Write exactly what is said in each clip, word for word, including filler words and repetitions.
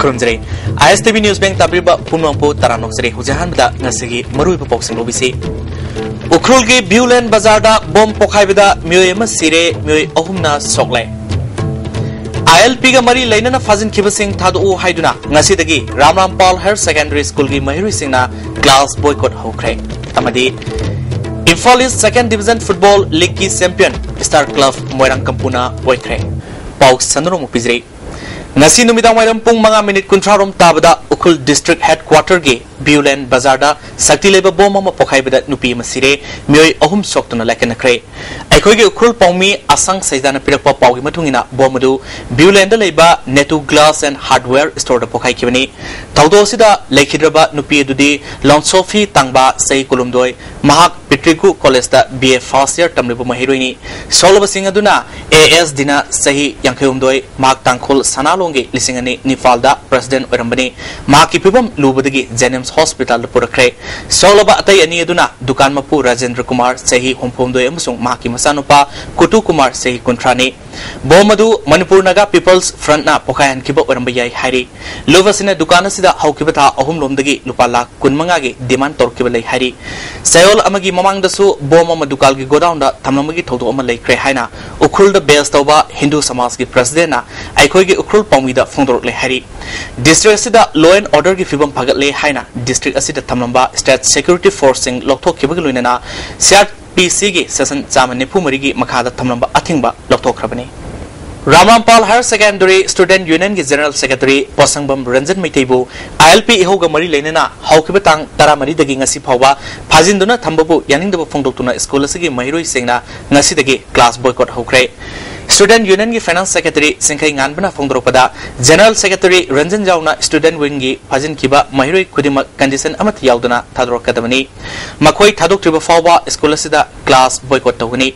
ꯈꯨꯔꯨꯝꯖꯔꯤ꯫ ꯑꯥꯏ ꯑꯦꯁ T V news bank ꯇꯥꯕꯤꯔꯤꯕ ꯄꯨꯝꯅꯃꯛꯄꯨ ꯇꯔꯥꯝꯅ ꯑꯣꯛꯆꯔꯤ꯫ ꯍꯧꯖꯤꯛ ꯑꯍꯥꯟꯕꯗ ꯉꯁꯤꯒꯤ ꯃꯔꯨꯑꯣꯏꯕ ꯄꯥꯎꯁꯤꯡ ꯂꯧꯕꯤꯁꯤ꯫ ꯎꯈ꯭ꯔꯨꯜꯒꯤ ꯕ꯭ꯌꯨꯂꯦꯟ ꯕꯖꯥꯔꯗ ꯕꯣꯝ ꯄꯣꯈꯥꯏꯕꯗ ꯃꯤꯑꯣꯏ ꯑꯃ ꯁꯤꯔꯦ, ꯃꯤꯑꯣꯏ ꯑꯍꯨꯝꯅ ꯁꯣꯛꯂꯦ꯫ ꯑꯥꯏ ꯑꯦꯜ ꯄꯤꯒ ꯃꯔꯤ ꯂꯩꯅꯅ ꯐꯥꯖꯤꯟꯈꯤꯕꯁꯤꯡ ꯊꯥꯗꯣꯛꯎ ꯍꯥꯏꯗꯨꯅ ꯉꯁꯤꯗꯒꯤ ꯔꯥꯝꯔꯥꯝꯄꯥꯜ ꯍꯥꯌꯔ ꯁꯦꯀꯦꯟꯗꯔꯤ ꯁ꯭ꯀꯨꯜꯒꯤ ꯃꯍꯩꯔꯣꯏꯁꯤꯡꯅ ꯀ꯭ꯂꯥꯁ ꯕꯣꯏꯀꯣꯠ ꯍꯧꯈ꯭ꯔꯦ꯫ ꯑꯃꯗꯤ Imphal east second division football ꯂꯤꯒꯀꯤ ꯆꯦꯝꯄꯤꯌꯟ ꯁ꯭ꯇꯥꯔ ꯀ꯭ꯂꯕ ꯃꯣꯏꯔꯥꯡꯀꯝꯄꯨꯅ ꯑꯣꯏꯈ꯭ꯔꯦ꯫ ꯄꯥꯎ ꯁꯟꯗꯣꯛꯅ ꯑꯃꯨꯛ ꯄꯤꯖꯔꯤ꯫ ꯉꯁꯤ ꯅꯨꯃꯤꯗꯥꯡ ꯋꯥꯏꯔꯝ ꯄꯨꯡ ꯃꯉꯥ ꯃꯤꯅꯤꯠ ꯀꯨꯟꯊ꯭ꯔꯥ ꯔꯣꯝ ꯇꯥꯕꯗ ꯎꯈ꯭ꯔꯨꯜ ꯗꯤꯁꯇ꯭ꯔꯤꯛ ꯍꯦꯗꯀ꯭ꯋꯥꯇꯔꯒꯤ ꯕ꯭ꯌꯨꯂꯦꯟ ꯕꯖꯥꯔꯗ ꯁꯛꯇꯤ ꯂꯩꯕ ꯕꯣꯝ ꯑꯃ ꯄꯣꯈꯥꯏꯕꯗ ꯅꯨꯄꯤ ꯑꯃ ꯁꯤꯔꯦ, ꯃꯤꯑꯣꯏ ꯑꯍꯨꯝ ꯁꯣꯛꯇꯨꯅ ꯂꯥꯏꯀꯠꯅꯈ꯭ꯔꯦ꯫ ꯑꯩꯈꯣꯏꯒꯤ ꯎꯈ꯭ꯔꯨꯜ ꯄꯥꯎꯃꯤ ꯑꯁꯪ ꯁꯩꯖꯥꯅ ꯄꯤꯔꯛꯄ ꯄꯥꯎꯒꯤ ꯃꯇꯨꯡ ꯏꯟꯅ ꯕꯣꯝ ꯑꯗꯨ ꯕ꯭ꯌꯨꯂꯦꯟꯗ ꯂꯩꯕ ꯅꯦꯇꯨ ꯒ꯭ꯂꯥꯁ ꯑꯦꯟ ꯍꯥꯔꯗꯋꯦꯌꯔ ꯁ꯭ꯇꯣꯔꯗ ꯄꯣꯈꯥꯏꯈꯤꯕꯅꯤ꯫ ꯊꯧꯗꯣꯛ ꯑꯁꯤꯗ ꯂꯩꯈꯤꯗ꯭ꯔꯕ ꯅꯨꯄꯤ ꯑꯗꯨꯗꯤ ꯂꯣꯟꯁꯣꯐꯤ ꯇꯥꯡꯕ, ꯆꯍꯤ ꯀꯨꯟꯍꯨꯝꯗꯣꯏ, ꯃꯍꯥꯛ ꯄꯤꯇ꯭ꯔꯤꯀꯨ ꯀꯣꯂꯦꯖꯇ ꯕꯤ ꯑꯦ ꯐꯥꯔꯁ ꯏꯌꯔ ꯇꯝꯂꯤꯕ ꯃꯍꯩꯔꯣꯏꯅꯤ꯫ ꯁꯣꯛꯂꯕꯁꯤꯡ ꯑꯗꯨꯅ ꯑꯦ ꯑꯦꯁ ꯗꯤꯅ ꯆꯍꯤ ꯌꯥꯡꯈꯩꯍꯨꯝꯗꯣꯏ, ꯃꯍꯥꯛ ꯇꯥꯡꯈꯨꯜ ꯁꯅꯥꯂꯣꯡꯒꯤ ꯂꯤꯁꯤꯡ ꯑꯅꯤ ꯅꯤꯄꯥꯜꯗ ꯄ꯭ꯔꯦꯁꯤꯗꯦꯟꯠ ꯑꯣꯏꯔꯝꯕꯅꯤ꯫ ꯃꯍꯥꯛꯀꯤ ꯐꯤꯕꯝ ꯂꯨꯕꯗꯒꯤ ꯖꯦꯅꯤꯝꯁ ꯍꯣꯁꯄꯤꯇꯥꯜꯗ ꯄꯨꯔꯛꯈ꯭ꯔꯦ꯫ ꯁꯣꯛꯂꯕ ꯑꯇꯩ ꯑꯅꯤ ꯑꯗꯨꯅ ꯗꯨꯀꯥꯟ ꯃꯄꯨ ꯔꯥꯖꯦꯟꯗ꯭ꯔ ꯀꯨꯃꯥꯔ, ꯆꯍꯤ ꯍꯨꯝꯐꯨꯍꯨꯝꯗꯣꯏ, ꯑꯃꯁꯨꯡ ꯃꯍꯥꯛꯀꯤ ꯃꯆꯥꯅꯨꯄꯥ ꯀꯨꯇꯨ ꯀꯨꯃꯥꯔ, ꯆꯍꯤ ꯀꯨꯟꯊ꯭ꯔꯥꯅꯤ꯫ ꯕꯣꯝ ꯑꯗꯨ ꯃꯅꯤꯄꯨꯔ ꯅꯥꯒꯥ ꯄꯤꯄꯜꯁ ꯐ꯭ꯔꯟꯠꯅ ꯄꯣꯈꯥꯏꯍꯟꯈꯤꯕ ꯑꯣꯏꯔꯝꯕ ꯌꯥꯏ ꯍꯥꯏꯔꯤ꯫ ꯂꯨꯞ ꯑꯁꯤꯅ ꯗꯨꯀꯥꯟ ꯑꯁꯤꯗ ꯍꯧꯈꯤꯕ ꯊꯥ ꯑꯍꯨꯝ ꯂꯣꯝꯗꯒꯤ ꯂꯨꯄꯥ ꯂꯥꯈ ꯀꯨꯟꯃꯉꯥꯒꯤ ꯗꯤꯃꯥꯟ ꯇꯧꯔꯛꯈꯤꯕ ꯂꯩ ꯍꯥꯏꯔꯤ꯫ ꯆꯌꯣꯜ ꯑꯃꯒꯤ ꯃꯃꯥꯡꯗꯁꯨ ꯕꯣꯝ ꯑꯃ ꯗꯨꯀꯥꯟꯒꯤ ꯒꯣꯗꯥꯎꯟꯗ ꯊꯝꯂꯝꯕꯒꯤ ꯊꯧꯗꯣꯛ ꯑꯃ ꯂꯩꯈ꯭ꯔꯦ ꯍꯥꯏꯅ ꯎꯈ꯭ꯔꯨꯜꯗ ꯕꯦꯁ ꯇꯧꯕ ꯍꯤꯟꯗꯨ ꯁꯃꯥꯖꯀꯤ ꯄ꯭ꯔꯁꯤꯗꯦꯟꯠꯅ ꯑꯩꯈꯣꯏꯒꯤ ꯎꯈ꯭ꯔꯨꯜ ꯄꯥꯎꯃꯤꯗ ꯐꯣꯡꯗꯣꯔꯛꯂꯦ ꯍꯥꯏꯔꯤ꯫ ꯗꯤꯁꯇ꯭ꯔꯤꯛ ꯑꯁꯤꯗ law and order ꯒꯤ ꯐꯤꯕꯝ ꯐꯒꯠꯂꯦ ꯍꯥꯏꯅ ꯗꯤꯁꯇ꯭ꯔꯤꯛ ꯑꯁꯤꯗ ꯊꯝꯂꯝꯕ ꯁ꯭ꯇꯦꯠ ꯁꯦꯀ꯭ꯌꯨꯔꯤꯇꯤ ꯐꯣꯔꯁꯁꯤꯡ ꯂꯧꯊꯣꯛꯈꯤꯕꯒꯤ ꯂꯣꯏꯅꯅ ꯁꯤ ꯑꯥꯔ ꯄꯤ ꯁꯤꯒꯤ ꯁꯦꯛꯁꯟ ꯆꯥꯝꯃ ꯅꯤꯐꯨ ꯃꯔꯤꯒꯤ ꯃꯈꯥꯗ ꯊꯝꯂꯝꯕ ꯑꯊꯤꯡꯕ ꯂꯧꯊꯣꯛꯈ꯭ꯔꯕꯅꯤ꯫ ꯔꯥꯝꯔꯥꯝꯄꯥꯜ ꯍꯥꯌꯔ ꯁꯦꯀꯦꯟꯗꯔꯤ ꯁ꯭ꯇꯨꯗꯦꯟꯠ ꯌꯨꯅꯤꯌꯟꯒꯤ ꯖꯦꯅꯔꯦꯜ ꯁꯦꯀ꯭ꯔꯦꯇꯔꯤ ꯄꯣꯠꯁꯪꯕꯝ ꯔꯟꯖꯟ ꯃꯩꯇꯩꯕꯨ ꯑꯥꯏ ꯑꯦꯜ ꯄꯤ ꯏꯍꯧꯒ ꯃꯔꯤ ꯂꯩꯅꯅ ꯍꯧꯈꯤꯕ ꯇꯥꯡ ꯇꯔꯥꯃꯔꯤꯗꯒꯤ ꯉꯁꯤ ꯐꯥꯎꯕ ꯐꯥꯖꯤꯟꯗꯨꯅ ꯊꯝꯕꯕꯨ ꯌꯥꯅꯤꯡꯗꯕ ꯐꯣꯡꯗꯣꯛꯇꯨꯅ ꯁ꯭ꯀꯨꯜ ꯑꯁꯤꯒꯤ ꯃꯍꯩꯔꯣꯏꯁꯤꯡꯅ ꯉꯁꯤꯗꯒꯤ ꯀ꯭ꯂꯥꯁ ꯕꯣꯏꯀꯣꯠ ꯍꯧꯈ꯭ꯔꯦ꯫ ꯁ꯭ꯇꯨꯗꯦꯟꯠ ꯌꯨꯅꯤꯌꯟꯒꯤ ꯐꯥꯏꯅꯥꯟꯁ ꯁꯦꯀ꯭ꯔꯦꯇꯔꯤ ꯆꯤꯡꯈꯩ ꯉꯥꯟꯕꯅ ꯐꯣꯡꯗꯣꯔꯛꯄꯗ, ꯖꯦꯅꯔꯦꯜ ꯁꯦꯀ꯭ꯔꯦꯇꯔꯤ ꯔꯟꯖꯟ ꯌꯥꯎꯅ ꯁ꯭ꯇꯨꯗꯦꯟꯠ ꯋꯤꯡꯒꯤ ꯐꯥꯖꯤꯟꯈꯤꯕ ꯃꯍꯩꯔꯣꯏ ꯈꯨꯗꯤꯡꯃꯛ ꯀꯟꯗꯤꯁꯟ ꯑꯃꯠꯇ ꯌꯥꯎꯗꯅ ꯊꯥꯗꯣꯔꯛꯀꯗꯕꯅꯤ꯫ ꯃꯈꯣꯏ ꯊꯥꯗꯣꯛꯇ꯭ꯔꯤꯕ ꯐꯥꯎꯕ ꯁ꯭ꯀꯨꯜ ꯑꯁꯤꯗ ꯀ꯭ꯂꯥꯁ ꯕꯣꯏꯀꯣꯠ ꯇꯧꯒꯅꯤ꯫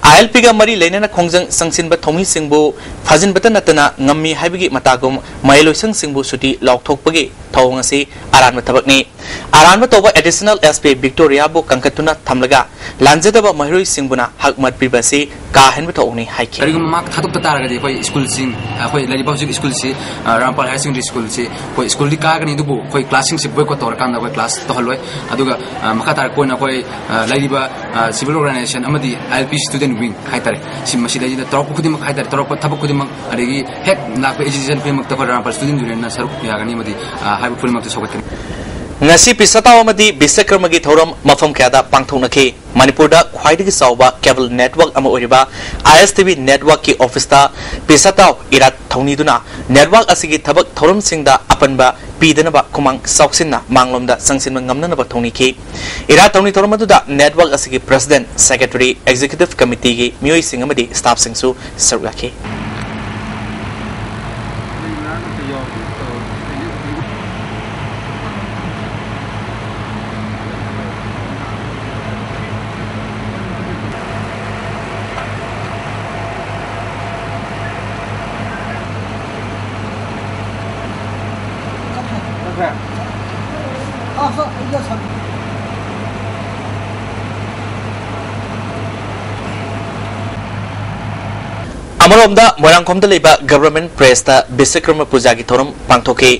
ꯑꯥꯏ ꯑꯦꯜ ꯄꯤꯒ ꯃꯔꯤ ꯂꯩꯅꯅ ꯈꯣꯡꯖꯪ ꯆꯪꯁꯤꯟꯕ ꯊꯧꯃꯤꯁꯤꯡꯕꯨ ꯐꯥꯖꯤꯟꯕꯇ ꯅꯠꯇꯅ ꯉꯝꯃꯤ ꯍꯥꯏꯕꯒꯤ ꯃꯇꯥꯒꯨꯝ ꯃꯍꯩꯂꯣꯏꯁꯪꯁꯤꯡꯕꯨ ꯁꯨꯇꯤ ꯂꯥꯎꯊꯣꯛꯄꯒꯤ ꯊꯧꯑꯣꯡ ꯑꯁꯤ ꯑꯔꯥꯟꯕ ꯊꯕꯛꯅꯤ꯫ ꯑꯔꯥꯟꯕ ꯇꯧꯕ ꯑꯦꯗꯤꯁꯅꯦꯜ ꯑꯦꯁ ꯄꯤ ꯚꯤꯛꯇꯣꯔꯤꯌꯥꯕꯨ ꯀꯟꯈꯠꯇꯨꯅ ꯊꯝꯂꯒ ꯂꯥꯟꯖꯗꯕ ꯃꯍꯩꯔꯣꯏꯁꯤꯡꯕꯨꯅ ꯍꯛ ꯃꯠ ꯄꯤꯕ ꯑꯁꯤ ꯀꯥ ꯍꯦꯟꯕ ꯊꯧꯑꯣꯡꯅꯤ ꯍꯥꯏꯈꯤ꯫ ꯀꯔꯤꯒꯨꯝꯕ ꯃꯥ ꯊꯥꯗꯣꯛꯇ ꯇꯥꯔꯒꯗꯤ ꯑꯩꯈꯣꯏ ꯁ꯭ꯀꯨꯜꯁꯤꯡ, ꯑꯩꯈꯣꯏ ꯂꯩꯔꯤꯕ ꯍꯧꯖꯤꯛ ꯁ꯭ꯀꯨꯜꯁꯤ, ꯑ, ꯔꯥꯝꯄꯥꯜ ꯍꯥꯌꯔ ꯁꯦꯀꯦꯟꯗꯔꯤ ꯁ꯭ꯀꯨꯜꯁꯤ ꯑꯩꯈꯣꯏ ꯁ꯭ꯀꯨꯜꯗꯤ ꯀꯥꯒꯅꯤ, ꯑꯗꯨꯕꯨ ꯑꯩꯈꯣꯏ ꯀ꯭ꯂꯥꯁꯁꯤꯡꯁꯤ ꯕꯣꯏꯀꯣꯠ ꯇꯧꯔꯀꯥꯟꯗ ꯑꯩꯈꯣꯏ ꯀ꯭ꯂꯥꯁ ꯇꯧꯍꯜꯂꯣꯏ꯫ ꯑꯗꯨꯒ, ꯑ, ꯃꯈꯥ ꯇꯥꯔꯛꯄ ꯑꯣꯏꯅ ꯑꯩꯈꯣꯏ, ꯑ, ꯂꯩꯔꯤꯕ, ꯑ, ꯁꯤꯚꯤꯜ ꯑꯣꯔꯒꯅꯥꯏꯖꯦꯁꯟ ꯑꯃꯗꯤ ꯑꯥꯏ ꯑꯦꯜ ꯄꯤ ꯁ꯭ꯇꯨꯗꯦꯟꯠ ꯋꯤꯡ ꯍꯥꯏꯇꯥꯔꯦ, ꯁꯤ ꯃꯁꯤꯗꯩꯁꯤꯗ ꯇꯧꯔꯛꯄ ꯈꯨꯗꯤꯡꯃꯛ ꯍꯥꯏꯇꯥꯔꯦ, ꯇꯧꯔꯛꯄ ꯊꯕꯛ ꯈꯨꯗꯤꯡꯃꯛ, ꯑꯗꯒꯤ ꯍꯦꯛ ꯂꯥꯛꯄ ꯑꯦꯖꯤꯇꯦꯁꯟ ꯈꯨꯗꯤꯡꯃꯛꯇ ꯑꯩꯈꯣꯏ ꯔꯥꯝꯄꯥꯜ ꯁ꯭ꯇꯨꯗꯦꯟꯠ ꯌꯨꯅꯤꯌꯟꯅ ꯁꯔꯨꯛ ꯌꯥꯒꯅꯤ ꯑꯃꯗꯤ, ꯑ, ꯍꯥꯏꯕ ꯄꯨꯝꯅꯃꯛꯇ ꯁꯧꯒꯠꯀꯅꯤ꯫ ꯉꯁꯤ ꯄꯤꯁꯥꯇꯥꯎ ꯑꯃꯗꯤ ꯕꯤꯁꯀꯔꯃꯒꯤ ꯊꯧꯔꯝ ꯃꯐꯝ ꯀꯌꯥꯗ ꯄꯥꯡꯊꯣꯛꯅꯈꯤ꯫ ꯃꯅꯤꯄꯨꯔꯗ ꯈ꯭ꯋꯥꯏꯗꯒꯤ ꯆꯥꯎꯕ ꯀꯦꯕꯜ ꯅꯦꯠꯋꯥꯔꯛ ꯑꯃ ꯑꯣꯏꯔꯤꯕ ꯑꯥꯏ ꯑꯦꯁ ꯇꯤ ꯚꯤ ꯅꯦꯠꯋꯥꯔꯛꯀꯤ ꯑꯣꯐꯤꯁꯇ ꯄꯤꯁꯥꯇꯥꯎ ꯏꯔꯥꯠ ꯊꯧꯅꯤꯗꯨꯅ ꯅꯦꯠꯋꯥꯔꯛ ꯑꯁꯤꯒꯤ ꯊꯕꯛ ꯊꯧꯔꯝꯁꯤꯡꯗ ꯑꯄꯟꯕ ꯄꯤꯗꯅꯕ ꯈꯨꯃꯥꯡ ꯆꯥꯎꯁꯤꯟꯅ ꯃꯥꯡꯂꯣꯝꯗ ꯆꯪꯁꯤꯟꯕ ꯉꯝꯅꯅꯕ ꯊꯧꯅꯤꯈꯤ꯫ ꯏꯔꯥꯠ ꯊꯧꯅꯤ ꯊꯧꯔꯝ ꯑꯗꯨꯗ ꯅꯦꯠꯋꯥꯔꯛ ꯑꯁꯤꯒꯤ ꯄ꯭ꯔꯦꯁꯤꯗꯦꯟꯠ, ꯁꯦꯀ꯭ꯔꯦꯇꯔꯤ, ꯑꯦꯛꯖꯤꯀ꯭ꯌꯨꯇꯤꯚ ꯀꯃꯤꯇꯤꯒꯤ ꯃꯤꯑꯣꯏꯁꯤꯡ ꯑꯃꯗꯤ ꯁ꯭ꯇꯥꯐꯁꯤꯡꯁꯨ ꯁꯔꯨꯛ ꯌꯥꯈꯤ꯫ ꯑꯃꯔꯣꯝꯗ ꯃꯣꯏꯔꯥꯡꯈꯣꯝꯗ ꯂꯩꯕ ꯒꯚꯔꯟꯃꯦꯟꯠ ꯄ꯭ꯔꯦꯁꯇ ꯕꯤꯁꯀꯔꯃ ꯄꯨꯖꯥꯒꯤ ꯊꯧꯔꯝ ꯄꯥꯡꯊꯣꯛꯈꯤ꯫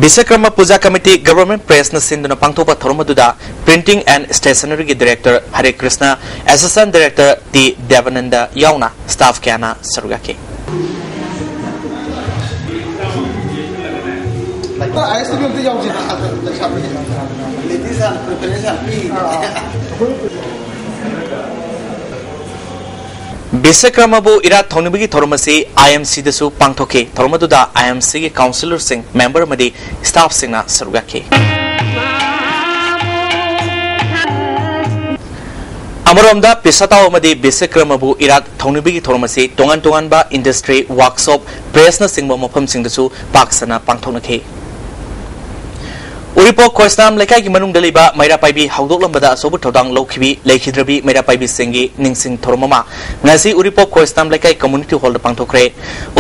ꯕꯤꯁꯀꯔꯃ ꯄꯨꯖꯥ ꯀꯃꯤꯇꯤ ꯒꯚꯔꯟꯃꯦꯟꯠ ꯄ꯭ꯔꯦꯁꯅ ꯁꯤꯟꯗꯨꯅ ꯄꯥꯡꯊꯣꯛꯄ ꯊꯧꯔꯝ ꯑꯗꯨꯗ ꯄ꯭ꯔꯤꯟꯇꯤꯡ ꯑꯦꯟ ꯁ꯭ꯇꯦꯁꯅꯔꯤꯒꯤ ꯗꯤꯔꯦꯛꯇꯔ ꯍꯔꯦ ꯀ꯭ꯔꯤꯁꯅ, ꯑꯦꯁꯤꯁꯇꯦꯟꯠ ꯗꯤꯔꯦꯛꯇꯔ ꯇꯤ ꯗꯦꯕꯥꯅꯟꯗ ꯌꯥꯎꯅ ꯁ꯭ꯇꯥꯐ ꯀꯌꯥꯅ ꯁꯔꯨꯛ ꯌꯥꯈꯤ꯫ ꯑꯥꯏ ꯑꯦꯁ ꯇꯤ ꯚꯤ ꯑꯝꯇ ꯌꯥꯎꯁꯦ꯫ ꯂꯦꯗꯤꯁ ꯍꯥꯟꯅ ꯄ꯭ꯔꯤꯐꯔꯦꯟꯁ ꯍꯥꯟꯅ ꯄꯤ꯫ ꯕꯤꯁꯀꯔꯃꯕꯨ ꯏꯔꯥꯠ ꯊꯧꯅꯤꯕꯒꯤ ꯊꯧꯔꯝ ꯑꯁꯤ ꯑꯥꯏ ꯑꯦꯝ ꯁꯤꯗꯁꯨ ꯄꯥꯡꯊꯣꯛꯈꯤ꯫ ꯊꯧꯔꯝ ꯑꯗꯨꯗ ꯑꯥꯏ ꯑꯦꯝ ꯁꯤꯒꯤ ꯀꯥꯎꯟꯁꯤꯂꯔꯁꯤꯡ, ꯃꯦꯝꯕꯔ ꯑꯃꯗꯤ ꯁ꯭ꯇꯥꯐꯁꯤꯡꯅ ꯁꯔꯨꯛ ꯌꯥꯈꯤ꯫ ꯑꯃꯔꯣꯝꯗ ꯄꯤꯁꯥꯇꯥꯎ ꯑꯃꯗꯤ ꯕꯤꯁꯀꯔꯃꯕꯨ ꯏꯔꯥꯠ ꯊꯧꯅꯤꯕꯒꯤ ꯊꯧꯔꯝ ꯑꯁꯤ ꯇꯣꯉꯥꯟ ꯇꯣꯉꯥꯟꯕ ꯏꯟꯗꯁꯇ꯭ꯔꯤ, ꯋꯥꯔꯛꯁꯣꯞ, ꯄ꯭ꯔꯦꯁꯅꯆꯤꯡꯕ ꯃꯐꯝꯁꯤꯡꯗꯁꯨ ꯄꯥꯛ ꯁꯟꯅ ꯄꯥꯡꯊꯣꯛꯅꯈꯤ꯫ ꯎꯔꯤꯄꯣꯛ ꯈꯣꯏꯁꯅꯥꯝ ꯂꯩꯀꯥꯏꯒꯤ ꯃꯅꯨꯡꯗ ꯂꯩꯕ ꯃꯩꯔꯥ ꯄꯥꯏꯕꯤ ꯍꯧꯗꯣꯛꯂꯝꯕꯗ ꯑꯆꯧꯕ ꯊꯧꯗꯥꯡ ꯂꯧꯈꯤꯕꯤ ꯂꯩꯈꯤꯗ꯭ꯔꯕꯤ ꯃꯩꯔꯥ ꯄꯥꯏꯕꯤꯁꯤꯡꯒꯤ ꯅꯤꯡꯁꯤꯡ ꯊꯧꯔꯝ ꯑꯃ ꯉꯁꯤ ꯎꯔꯤꯄꯣꯛ ꯈꯣꯏꯁꯅꯥꯝ ꯂꯩꯀꯥꯏ ꯀꯝꯃ꯭ꯌꯨꯅꯤꯇꯤ ꯍꯣꯜꯗ ꯄꯥꯡꯊꯣꯛꯈ꯭ꯔꯦ꯫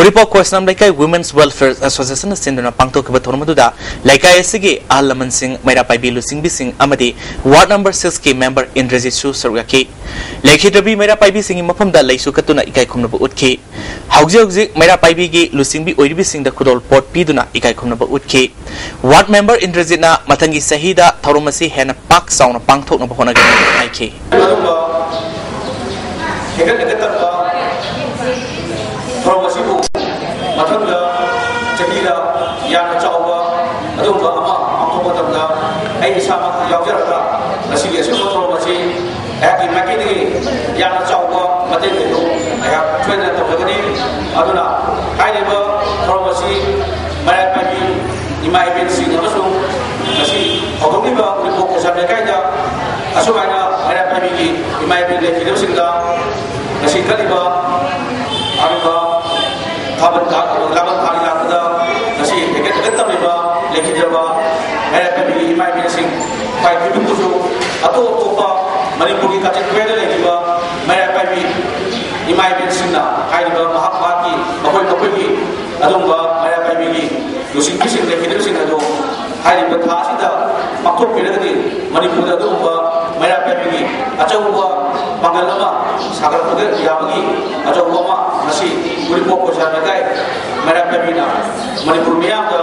ꯎꯔꯤꯄꯣꯛ ꯈꯣꯏꯁꯅꯥꯝ ꯂꯩꯀꯥꯏ ꯋꯨꯃꯦꯟꯁ ꯋꯦꯜꯐꯤꯌꯔ ꯑꯦꯁꯣꯁꯤꯌꯦꯁꯟꯅ ꯁꯤꯟꯗꯨꯅ ꯄꯥꯡꯊꯣꯛꯈꯤꯕ ꯊꯧꯔꯝ ꯑꯗꯨꯗ ꯂꯩꯀꯥꯏ ꯑꯁꯤꯒꯤ ꯑꯍꯜ ꯂꯃꯟꯁꯤꯡ, ꯃꯩꯔꯥ ꯄꯥꯏꯕꯤ ꯂꯨꯆꯤꯡꯕꯤꯁꯤꯡ ꯑꯃꯗꯤ ꯋꯥꯔꯗ ꯅꯝꯕꯔ ꯁꯤꯛꯁꯀꯤ ꯃꯦꯝꯕꯔ ꯏꯟꯗ꯭ꯔꯖꯤꯠꯁꯨ ꯁꯔꯨꯛ ꯌꯥꯈꯤ꯫ ꯂꯩꯈꯤꯗ꯭ꯔꯕꯤ ꯃꯩꯔꯥ ꯄꯥꯏꯕꯤꯁꯤꯡꯒꯤ ꯃꯐꯝꯗ ꯂꯩꯁꯨ ꯀꯠꯇꯨꯅ ꯏꯀꯥꯏ ꯈꯨꯝꯅꯕ ꯎꯠꯈꯤ꯫ ꯍꯧꯖꯤꯛ ꯍꯧꯖꯤꯛ ꯃꯩꯔꯥ ꯄꯥꯏꯕꯤꯒꯤ ꯂꯨꯆꯤꯡꯕꯤ ꯑꯣꯏꯔꯤꯕꯁꯤꯡꯗ ꯈꯨꯗꯣꯜ ꯄꯣꯠ ꯄꯤꯗꯨꯅ ꯏꯀꯥꯏ ꯈꯨꯝꯅꯕ ꯎꯠꯈꯤ꯫ ꯋꯥꯔꯗ ꯃꯦꯝꯕꯔ ꯏꯟꯗ꯭ꯔꯖꯤꯠꯅ ꯃꯊꯪꯒꯤ ꯆꯍꯤꯗ ꯊꯧꯔꯝ ꯑꯁꯤ ꯍꯦꯟꯅ ꯄꯥꯛ ꯆꯥꯎꯅ ꯄꯥꯡꯊꯣꯛꯅꯕ ꯍꯣꯠꯅꯒꯅꯤ ꯍꯥꯏꯈꯤ꯫ ꯑꯗꯨꯒꯨꯝꯕ ꯍꯦꯟꯒꯠ ꯍꯦꯟꯒꯠꯇꯕ ꯊꯧꯔꯝ ꯑꯁꯤꯕꯨ ꯃꯊꯪꯗ ꯆꯍꯤꯗ ꯌꯥꯝꯅ ꯆꯥꯎꯕ ꯑꯗꯨꯒꯨꯝꯕ ꯑꯃ ꯄꯥꯡꯊꯣꯛꯄ ꯃꯇꯝꯗ ꯑꯩ ꯏꯁꯥꯃꯛ ꯌꯥꯎꯖꯔꯒ ꯉꯁꯤꯒꯤ ꯑꯁꯤꯒꯨꯝꯕ ꯊꯧꯔꯝ ꯑꯁꯤ ꯑꯩꯍꯥꯛꯀꯤ ꯃꯥꯏꯀꯩꯗꯒꯤ ꯌꯥꯝꯅ ꯆꯥꯎꯕ ꯃꯇꯦꯡ ꯑꯗꯨ ꯑꯩꯍꯥꯛ ꯁꯣꯏꯗꯅ ꯇꯧꯖꯒꯅꯤ꯫ ꯑꯗꯨꯅ ꯍꯥꯏꯔꯤꯕ ꯊꯧꯔꯝ ꯑꯁꯤ ꯃꯩꯔꯥ ꯄꯥꯏꯕꯤ ꯏꯃꯥ ꯏꯕꯦꯟꯁꯤꯡ ꯑꯃꯁꯨꯡ ꯉꯁꯤ ꯍꯧꯗꯣꯛꯂꯤꯕ ꯎꯔꯤꯄꯣꯛ ꯈꯣꯏꯁꯥꯝ ꯂꯩꯀꯥꯏꯗ ꯑꯁꯨꯃꯥꯏꯅ ꯃꯩꯔꯥ ꯄꯥꯏꯕꯤꯒꯤ ꯏꯃꯥ ꯏꯕꯦꯟ ꯂꯩꯈꯤꯗꯕꯁꯤꯡꯗ ꯉꯁꯤ ꯀꯠꯂꯤꯕ ꯑꯗꯨꯒ ꯊꯥꯕꯜ ꯊꯥ-, ꯂꯥꯡꯕꯜ ꯊꯥꯒꯤ ꯂꯥꯛꯄꯗ ꯉꯁꯤ ꯍꯦꯟꯒꯠ ꯍꯦꯟꯒꯠ ꯇꯝꯂꯤꯕ ꯂꯩꯈꯤꯗ꯭ꯔꯕ ꯃꯩꯔꯥ ꯄꯥꯏꯕꯤꯒꯤ ꯏꯃꯥ ꯏꯕꯦꯟꯁꯤꯡ ꯈ꯭ꯋꯥꯏ ꯈꯨꯗꯤꯡꯃꯛꯄꯨꯁꯨ ꯑꯇꯣꯞ ꯑꯇꯣꯞꯄ ꯃꯅꯤꯄꯨꯔꯒꯤ ꯀꯥꯆꯤꯟ ꯀꯣꯌꯥꯗ ꯂꯩꯔꯤꯕ ꯃꯩꯔꯥ ꯄꯥꯏꯕꯤ ꯏꯃꯥ ꯏꯕꯦꯟꯁꯤꯡꯅ ꯍꯥꯏꯔꯤꯕ ꯃꯍꯥꯛ ꯃꯍꯥꯛꯀꯤ ꯃꯈꯣꯏ ꯃꯈꯣꯏꯒꯤ ꯑꯗꯨꯒꯨꯝꯕ ꯃꯩꯔꯥ ꯄꯥꯏꯕꯤꯒꯤ ꯂꯨꯆꯤꯡꯕꯤꯁꯤꯡ ꯂꯩꯈꯤꯗꯕꯁꯤꯡ ꯑꯗꯨ ꯍꯥꯏꯔꯤꯕ ꯊꯥ ꯑꯁꯤꯗ ꯄꯥꯡꯊꯣꯛꯄꯤꯔꯒꯗꯤ ꯃꯅꯤꯄꯨꯔꯗ ꯑꯗꯨꯒꯨꯝꯕ ꯃꯩꯔꯥ ꯄꯥꯏꯕꯤꯒꯤ ꯑꯆꯧꯕ ꯄꯥꯡꯒꯜ ꯑꯃ ꯁꯥꯒꯠꯂꯛꯄꯗ ꯌꯥꯕꯒꯤ ꯑꯆꯧꯕ ꯑꯃ ꯉꯁꯤ ꯎꯔꯤꯄꯣꯛ ꯈꯣꯏꯁꯥꯝ ꯂꯩꯀꯥꯏ ꯃꯩꯔꯥ ꯄꯥꯏꯕꯤꯅ ꯃꯅꯤꯄꯨꯔ ꯃꯤꯌꯥꯝꯗ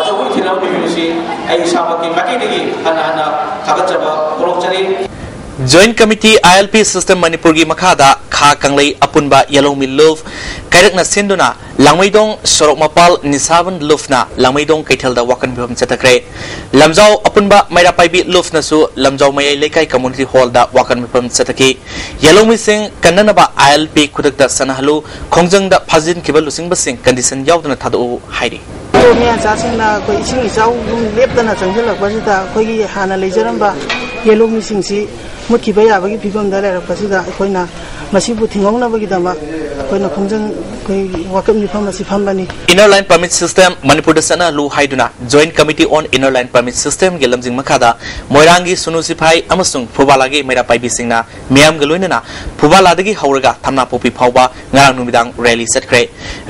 ꯑꯆꯧꯕ ꯏꯊꯤꯜ ꯑꯃ ꯄꯤꯕꯤꯕꯁꯤ ꯑꯩ ꯏꯁꯥꯃꯛꯀꯤ ꯃꯥꯏꯀꯩꯗꯒꯤ ꯍꯟꯅ ꯍꯟꯅ ꯊꯥꯒꯠꯆꯕ ꯐꯣꯡꯗꯣꯛꯆꯔꯤ꯫ Joint Committee I L P System ꯃꯅꯤꯄꯨꯔꯒꯤ ꯃꯈꯥꯗ ꯈꯥ ꯀꯪꯂꯩ ꯑꯄꯨꯟꯕ ꯌꯦꯂꯧꯃꯤ ꯂꯨꯞ ꯀꯩꯔꯛꯅ ꯁꯤꯟꯗꯨꯅ ꯂꯥꯡꯃꯩꯗꯣꯡ ꯁꯣꯔꯣꯛ ꯃꯄꯥꯜ ꯅꯤꯁꯥꯕꯟ ꯂꯨꯞꯅ ꯂꯥꯡꯃꯩꯗꯣꯡ ꯀꯩꯊꯦꯜꯗ ꯋꯥꯀꯟ ꯃꯤꯐꯝ ꯆꯠꯊꯈ꯭ꯔꯦ꯫ ꯂꯝꯖꯥꯎ ꯑꯄꯨꯟꯕ ꯃꯩꯔꯥ ꯄꯥꯏꯕꯤ ꯂꯨꯞꯅꯁꯨ ꯂꯝꯖꯥꯎ ꯃꯌꯥꯏ ꯂꯩꯀꯥꯏ ꯀꯝꯃ꯭ꯌꯨꯅꯤꯇꯤ ꯍꯣꯜꯗ ꯋꯥꯀꯟ ꯃꯤꯐꯝ ꯆꯠꯊꯈꯤ꯫ ꯌꯦꯂꯧꯃꯤꯁꯤꯡ ꯀꯟꯅꯅꯕ I L P ꯈꯨꯗꯛꯇ ꯁꯥꯟꯅꯍꯜꯂꯨ, ꯈꯣꯡꯖꯪꯗ ꯐꯥꯖꯤꯟꯈꯤꯕ ꯂꯨꯆꯤꯡꯕꯁꯤꯡ ꯀꯟꯗꯤꯁꯟ ꯌꯥꯎꯗꯅ ꯊꯥꯗꯣꯛꯎ ꯍꯥꯏꯔꯤ꯫ ꯃꯤꯌꯥꯟꯆꯥꯁꯤꯡꯅ ꯑꯩꯈꯣꯏ ꯏꯁꯤꯡ ꯏꯆꯥꯎ ꯑꯗꯨꯝ ꯂꯦꯞꯇꯅ ꯆꯪꯁꯤꯜꯂꯛꯄꯁꯤꯗ ꯑꯩꯈꯣꯏꯒꯤ ꯍꯥꯟꯅ ꯂꯩꯖꯔꯝꯕ ꯌꯦꯂꯧꯃꯤꯁꯤꯡꯁꯤ ꯃꯨꯠꯈꯤꯕ ꯌꯥꯕꯒꯤ ꯐꯤꯕꯝꯗ ꯂꯩꯔꯛꯄꯁꯤꯗ ꯑꯩꯈꯣꯏꯅ ꯃꯁꯤꯕꯨ ꯊꯤꯡꯍꯧꯅꯕꯒꯤꯗꯃꯛ ꯑꯩꯈꯣꯏꯅ ꯈꯣꯡꯖꯪ ꯑꯩꯈꯣꯏ ꯋꯥꯀꯠ ꯃꯤꯐꯝ ꯑꯁꯤ ꯐꯝꯕꯅꯤ꯫ Inner Line Permit System ꯃꯅꯤꯄꯨꯔꯗ ꯆꯠꯅꯍꯜꯂꯨ ꯍꯥꯏꯗꯨꯅ Joint Committee on Inner Line Permit Systemꯒꯤ ꯂꯝꯖꯤꯡ ꯃꯈꯥꯗ ꯃꯣꯏꯔꯥꯡꯒꯤ ꯁꯨꯅꯨ ꯁꯤꯐꯥꯏ ꯑꯃꯁꯨꯡ ꯐꯨꯕꯥꯂꯥꯒꯤ ꯃꯩꯔꯥ ꯄꯥꯏꯕꯤꯁꯤꯡꯅ ꯃꯤꯌꯥꯝꯒ ꯂꯣꯏꯅꯅ ꯐꯨꯕꯥꯂꯥꯗꯒꯤ ꯍꯧꯔꯒ ꯊꯝꯅꯥꯄꯣꯛꯄꯤ ꯐꯥꯎꯕ ꯉꯔꯥꯡ ꯅꯨꯃꯤꯗꯥꯡ rally ꯆꯠꯈ꯭ꯔꯦ꯫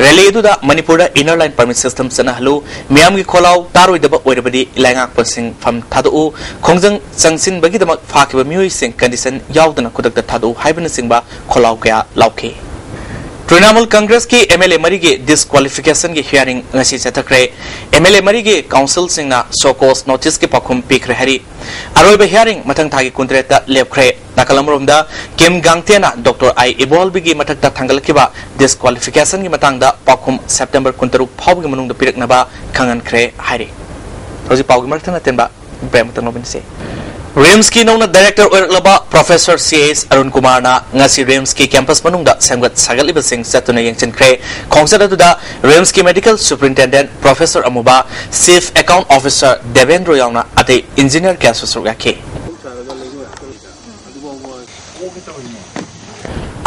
Rally ꯑꯗꯨꯗ ꯃꯅꯤꯄꯨꯔꯗ Inner Line Permit System ꯆꯠꯅꯍꯜꯂꯨ, ꯃꯤꯌꯥꯝꯒꯤ ꯈꯣꯜꯂꯥꯎ ꯇꯥꯔꯣꯏꯗꯕ ꯑꯣꯏꯔꯕꯗꯤ ꯂꯩꯉꯥꯛꯄꯁꯤꯡ ꯐꯝ ꯊꯥꯗꯣꯛꯎ, ꯈꯣꯡꯖꯪ ꯆꯪꯁꯤꯟꯕꯒꯤꯗꯃꯛ ꯐꯥꯈꯤꯕ ꯃꯤꯑꯣꯏꯁꯤꯡ condition ꯌꯥꯎꯗꯅ ꯈꯨꯗꯛꯇ ꯊꯥꯗꯣꯛꯎ ꯍꯥꯏꯕꯅꯆꯤꯡꯕ ꯈꯣꯜꯂꯥꯎ ꯀꯌꯥ ꯂꯥꯎꯈꯤ꯫ ꯇ꯭ꯔꯤꯅꯥꯃꯨꯜ ꯀꯪꯒ꯭ꯔꯦꯁꯀꯤ MLA ꯃꯔꯤꯒꯤ disqualificationꯒꯤ hearing ꯉꯁꯤ ꯆꯠꯊꯈ꯭ꯔꯦ꯫ MLA ꯃꯔꯤꯒꯤ councilꯁꯤꯡꯅ show cause noticeꯀꯤ ꯄꯥꯎꯈꯨꯝ ꯄꯤꯈ꯭ꯔꯦ ꯍꯥꯏꯔꯤ꯫ ꯑꯔꯣꯏꯕ hearing ꯃꯊꯪ ꯊꯥꯒꯤ ꯀꯨꯟꯇꯔꯦꯠꯇ ꯂꯦꯞꯈ꯭ꯔꯦ꯫ ꯅꯥꯀꯜ ꯑꯃꯔꯣꯝꯗ ꯀꯤꯝ ꯒꯥꯡꯇꯦꯅ ꯗꯣꯛꯇꯔ ꯑꯥꯏ ꯏꯕꯣꯜꯕꯤꯒꯤ ꯃꯊꯛꯇ ꯊꯥꯡꯒꯠꯂꯛꯈꯤꯕ disqualificationꯒꯤ ꯃꯇꯥꯡꯗ ꯄꯥꯎꯈꯨꯝ September ꯀꯨꯟꯇꯔꯨꯛ ꯐꯥꯎꯕꯒꯤ ꯃꯅꯨꯡꯗ ꯄꯤꯔꯛꯅꯕ ꯈꯪꯍꯟꯈ꯭ꯔꯦ ꯍꯥꯏꯔꯤ꯫ ꯍꯧꯖꯤꯛ ꯄꯥꯎꯒꯤ ꯃꯔꯛ ꯊꯠꯅ ꯇꯦꯟꯕ break ꯑꯃꯇꯪ ꯂꯧꯃꯤꯟꯅꯁꯤ꯫ RIMSꯀꯤ ꯅꯧꯅ director ꯑꯣꯏꯔꯛꯂꯕ Professor C H Arun ꯀꯨꯃꯥꯔꯅ ꯉꯁꯤ RIMSꯀꯤ campus ꯃꯅꯨꯡꯗ ꯁꯦꯝꯒꯠ ꯁꯥꯒꯠꯂꯤꯕꯁꯤꯡ ꯆꯠꯇꯨꯅ ꯌꯦꯡꯁꯤꯟꯈ꯭ꯔꯦ꯫ ꯈꯣꯡꯆꯠ ꯑꯗꯨꯗ RIMSꯀꯤ medical superintendent Professor ꯑꯃꯨꯕ, chief account officer ꯗꯦꯕꯦꯟꯗ꯭ꯔꯣ ꯌꯥꯎꯅ ꯑꯇꯩ engineer ꯀꯌꯥꯁꯨ ꯁꯔꯨꯛ ꯌꯥꯈꯤ꯫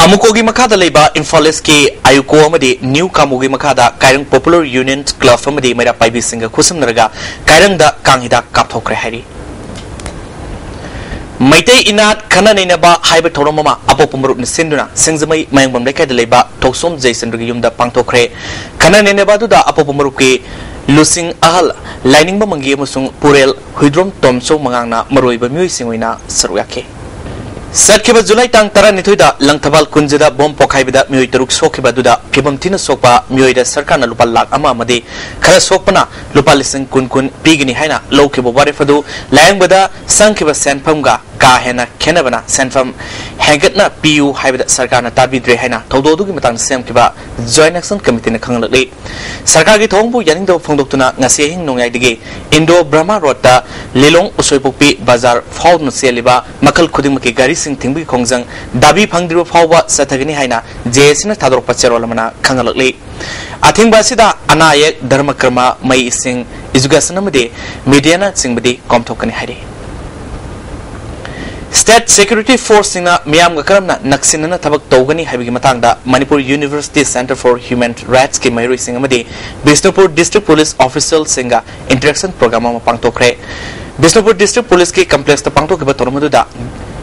ꯑꯃꯨꯀꯣꯒꯤ ꯃꯈꯥꯗ ꯂꯩꯕ ꯏꯝꯐꯥꯜ ꯏꯁꯀꯤ ꯑꯌꯨꯀꯣ ꯑꯃꯗꯤ ꯅ꯭ꯌꯨ ꯀꯥꯃꯣꯒꯤ ꯃꯈꯥꯗ ꯀꯥꯏꯔꯪ Popular Union Club ꯑꯃꯗꯤ ꯃꯩꯔꯥ ꯄꯥꯏꯕꯤꯁꯤꯡꯒ ꯈꯨꯠꯁꯝꯅꯔꯒ ꯀꯥꯏꯔꯪꯗ ꯀꯥꯡ ꯍꯤꯗꯥꯛ ꯀꯥꯞꯊꯣꯛꯈ꯭ꯔꯦ ꯍꯥꯏꯔꯤ꯫ ꯃꯩꯇꯩ ꯏꯅꯥꯠ ꯈꯟꯅ ꯅꯩꯅꯕ ꯍꯥꯏꯕ ꯊꯧꯔꯝ ꯑꯃ ꯑꯄꯣꯛꯄ ꯃꯔꯨꯞꯅ ꯁꯤꯟꯗꯨꯅ ꯁꯤꯡꯖꯃꯩ ꯃꯌꯥꯡꯕꯝ ꯂꯩꯀꯥꯏꯗ ꯂꯩꯕ ꯊꯣꯛꯁꯣꯝ ꯖꯌꯆꯟꯗ꯭ꯔꯒꯤ ꯌꯨꯝꯗ ꯄꯥꯡꯊꯣꯛꯈ꯭ꯔꯦ꯫ ꯈꯟꯅ ꯅꯩꯅꯕ ꯑꯗꯨꯗ ꯑꯄꯣꯛꯄ ꯃꯔꯨꯞꯀꯤ ꯂꯨꯆꯤꯡ ꯑꯍꯜ ꯂꯥꯏꯅꯤꯡꯕ ꯃꯪꯒꯤ ꯑꯃꯁꯨꯡ ꯄꯨꯔꯦꯜ ꯍꯨꯏꯗ꯭ꯔꯣꯝ ꯇꯣꯝꯆꯧ ꯃꯉꯥꯡꯅ ꯃꯔꯨꯑꯣꯏꯕ ꯃꯤꯑꯣꯏꯁꯤꯡ ꯑꯣꯏꯅ ꯁꯔꯨꯛ ꯌꯥꯈꯤ꯫ ꯆꯠꯈꯤꯕ ꯖꯨꯂꯥꯏ ꯇꯥꯡ ꯇꯔꯥꯅꯤꯊꯣꯏꯗ ꯂꯪꯊꯕꯥꯜ ꯀꯨꯟꯖꯗ ꯕꯣꯝ ꯄꯣꯈꯥꯏꯕꯗ ꯃꯤꯑꯣꯏ ꯇꯔꯨꯛ ꯁꯣꯛꯈꯤꯕ ꯑꯗꯨꯗ ꯐꯤꯕꯝ ꯊꯤꯅ ꯁꯣꯛꯄ ꯃꯤꯑꯣꯏꯗ ꯁꯔꯀꯥꯔꯅ ꯂꯨꯄꯥ ꯂꯥꯈ ꯑꯃ ꯑꯃꯗꯤ ꯈꯔ ꯁꯣꯛꯄꯅ ꯂꯨꯄꯥ ꯂꯤꯁꯤꯡ ꯀꯨꯟ ꯀꯨꯟ ꯄꯤꯒꯅꯤ ꯍꯥꯏꯅ ꯂꯧꯈꯤꯕ ꯋꯥꯔꯦꯞ ꯑꯗꯨ ꯂꯥꯌꯦꯡꯕꯗ ꯆꯪꯈꯤꯕ ꯁꯦꯟꯐꯝꯒ ꯀꯥ ꯍꯦꯟꯅ ꯈꯦꯠꯅꯕꯅ ꯁꯦꯟꯐꯝ ꯍꯦꯟꯒꯠꯅ ꯄꯤꯌꯨ ꯍꯥꯏꯕꯗ ꯁꯔꯀꯥꯔꯅ ꯇꯥꯕꯤꯗ꯭ꯔꯦ ꯍꯥꯏꯅ ꯊꯧꯗꯣꯛ ꯑꯗꯨꯒꯤ ꯃꯇꯥꯡꯗ ꯁꯦꯝꯈꯤꯕ Joint Action Committeeꯅ ꯈꯪꯍꯜꯂꯛꯂꯤ꯫ ꯁꯔꯀꯥꯔꯒꯤ ꯊꯧꯑꯣꯡꯕꯨ ꯌꯥꯅꯤꯡꯗꯕ ꯐꯣꯡꯗꯣꯛꯇꯨꯅ ꯉꯁꯤ ꯑꯍꯤꯡ ꯅꯣꯡꯌꯥꯏꯗꯒꯤ ꯏꯟꯗꯣ ꯕ꯭ꯔꯍꯃ ꯔꯣꯗꯇ ꯂꯤꯂꯣꯡ ꯎꯁꯣꯏꯄꯣꯛꯄꯤ ꯕꯖꯥꯔ ꯐꯥꯎꯗꯨꯅ ꯆꯦꯜꯂꯤꯕ ꯃꯈꯜ ꯈꯨꯗꯤꯡꯃꯛꯀꯤ ꯒꯥꯔꯤꯁꯤꯡ ꯊꯤꯡꯕꯒꯤ ꯈꯣꯡꯖꯪ ꯗꯥꯕꯤ ꯐꯪꯗ꯭ꯔꯤꯕ ꯐꯥꯎꯕ ꯆꯠꯊꯒꯅꯤ ꯍꯥꯏꯅ JACꯅ ꯊꯥꯗꯣꯔꯛꯄ ꯆꯦꯔꯣꯜ ꯑꯃꯅ ꯈꯪꯍꯜꯂꯛꯂꯤ꯫ ꯑꯊꯤꯡꯕ ꯑꯁꯤꯗ ꯑꯅꯥ ꯑꯌꯦꯛ, ꯙꯔꯃ ꯀꯔꯃ, ꯃꯩ ꯏꯁꯤꯡ, education ꯑꯃꯗꯤ mediaꯅꯆꯤꯡꯕꯗꯤ ꯀꯣꯝꯊꯣꯛꯀꯅꯤ ꯍꯥꯏꯔꯤ꯫ State Security Force ꯁꯤꯡꯅ ꯃꯤꯌꯥꯝꯒ ꯀꯔꯝꯅ ꯅꯛꯁꯤꯟꯅꯅ ꯊꯕꯛ ꯇꯧꯒꯅꯤ ꯍꯥꯏꯕꯒꯤ ꯃꯇꯥꯡꯗ Manipur University Centre for Human Rights ꯀꯤ ꯃꯍꯩꯔꯣꯏꯁꯤꯡ ꯑꯃꯗꯤ ꯕꯤꯁꯅꯨꯄꯨꯔ District Police Official ꯁꯤꯡꯒ interaction program ꯑꯃ ꯄꯥꯡꯊꯣꯛꯈ꯭ꯔꯦ꯫ ꯕꯤꯁꯅꯨꯄꯨꯔ District Police ꯀꯤ complex ꯇ ꯄꯥꯡꯊꯣꯛꯈꯤꯕ ꯊꯧꯔꯝ ꯑꯗꯨꯗ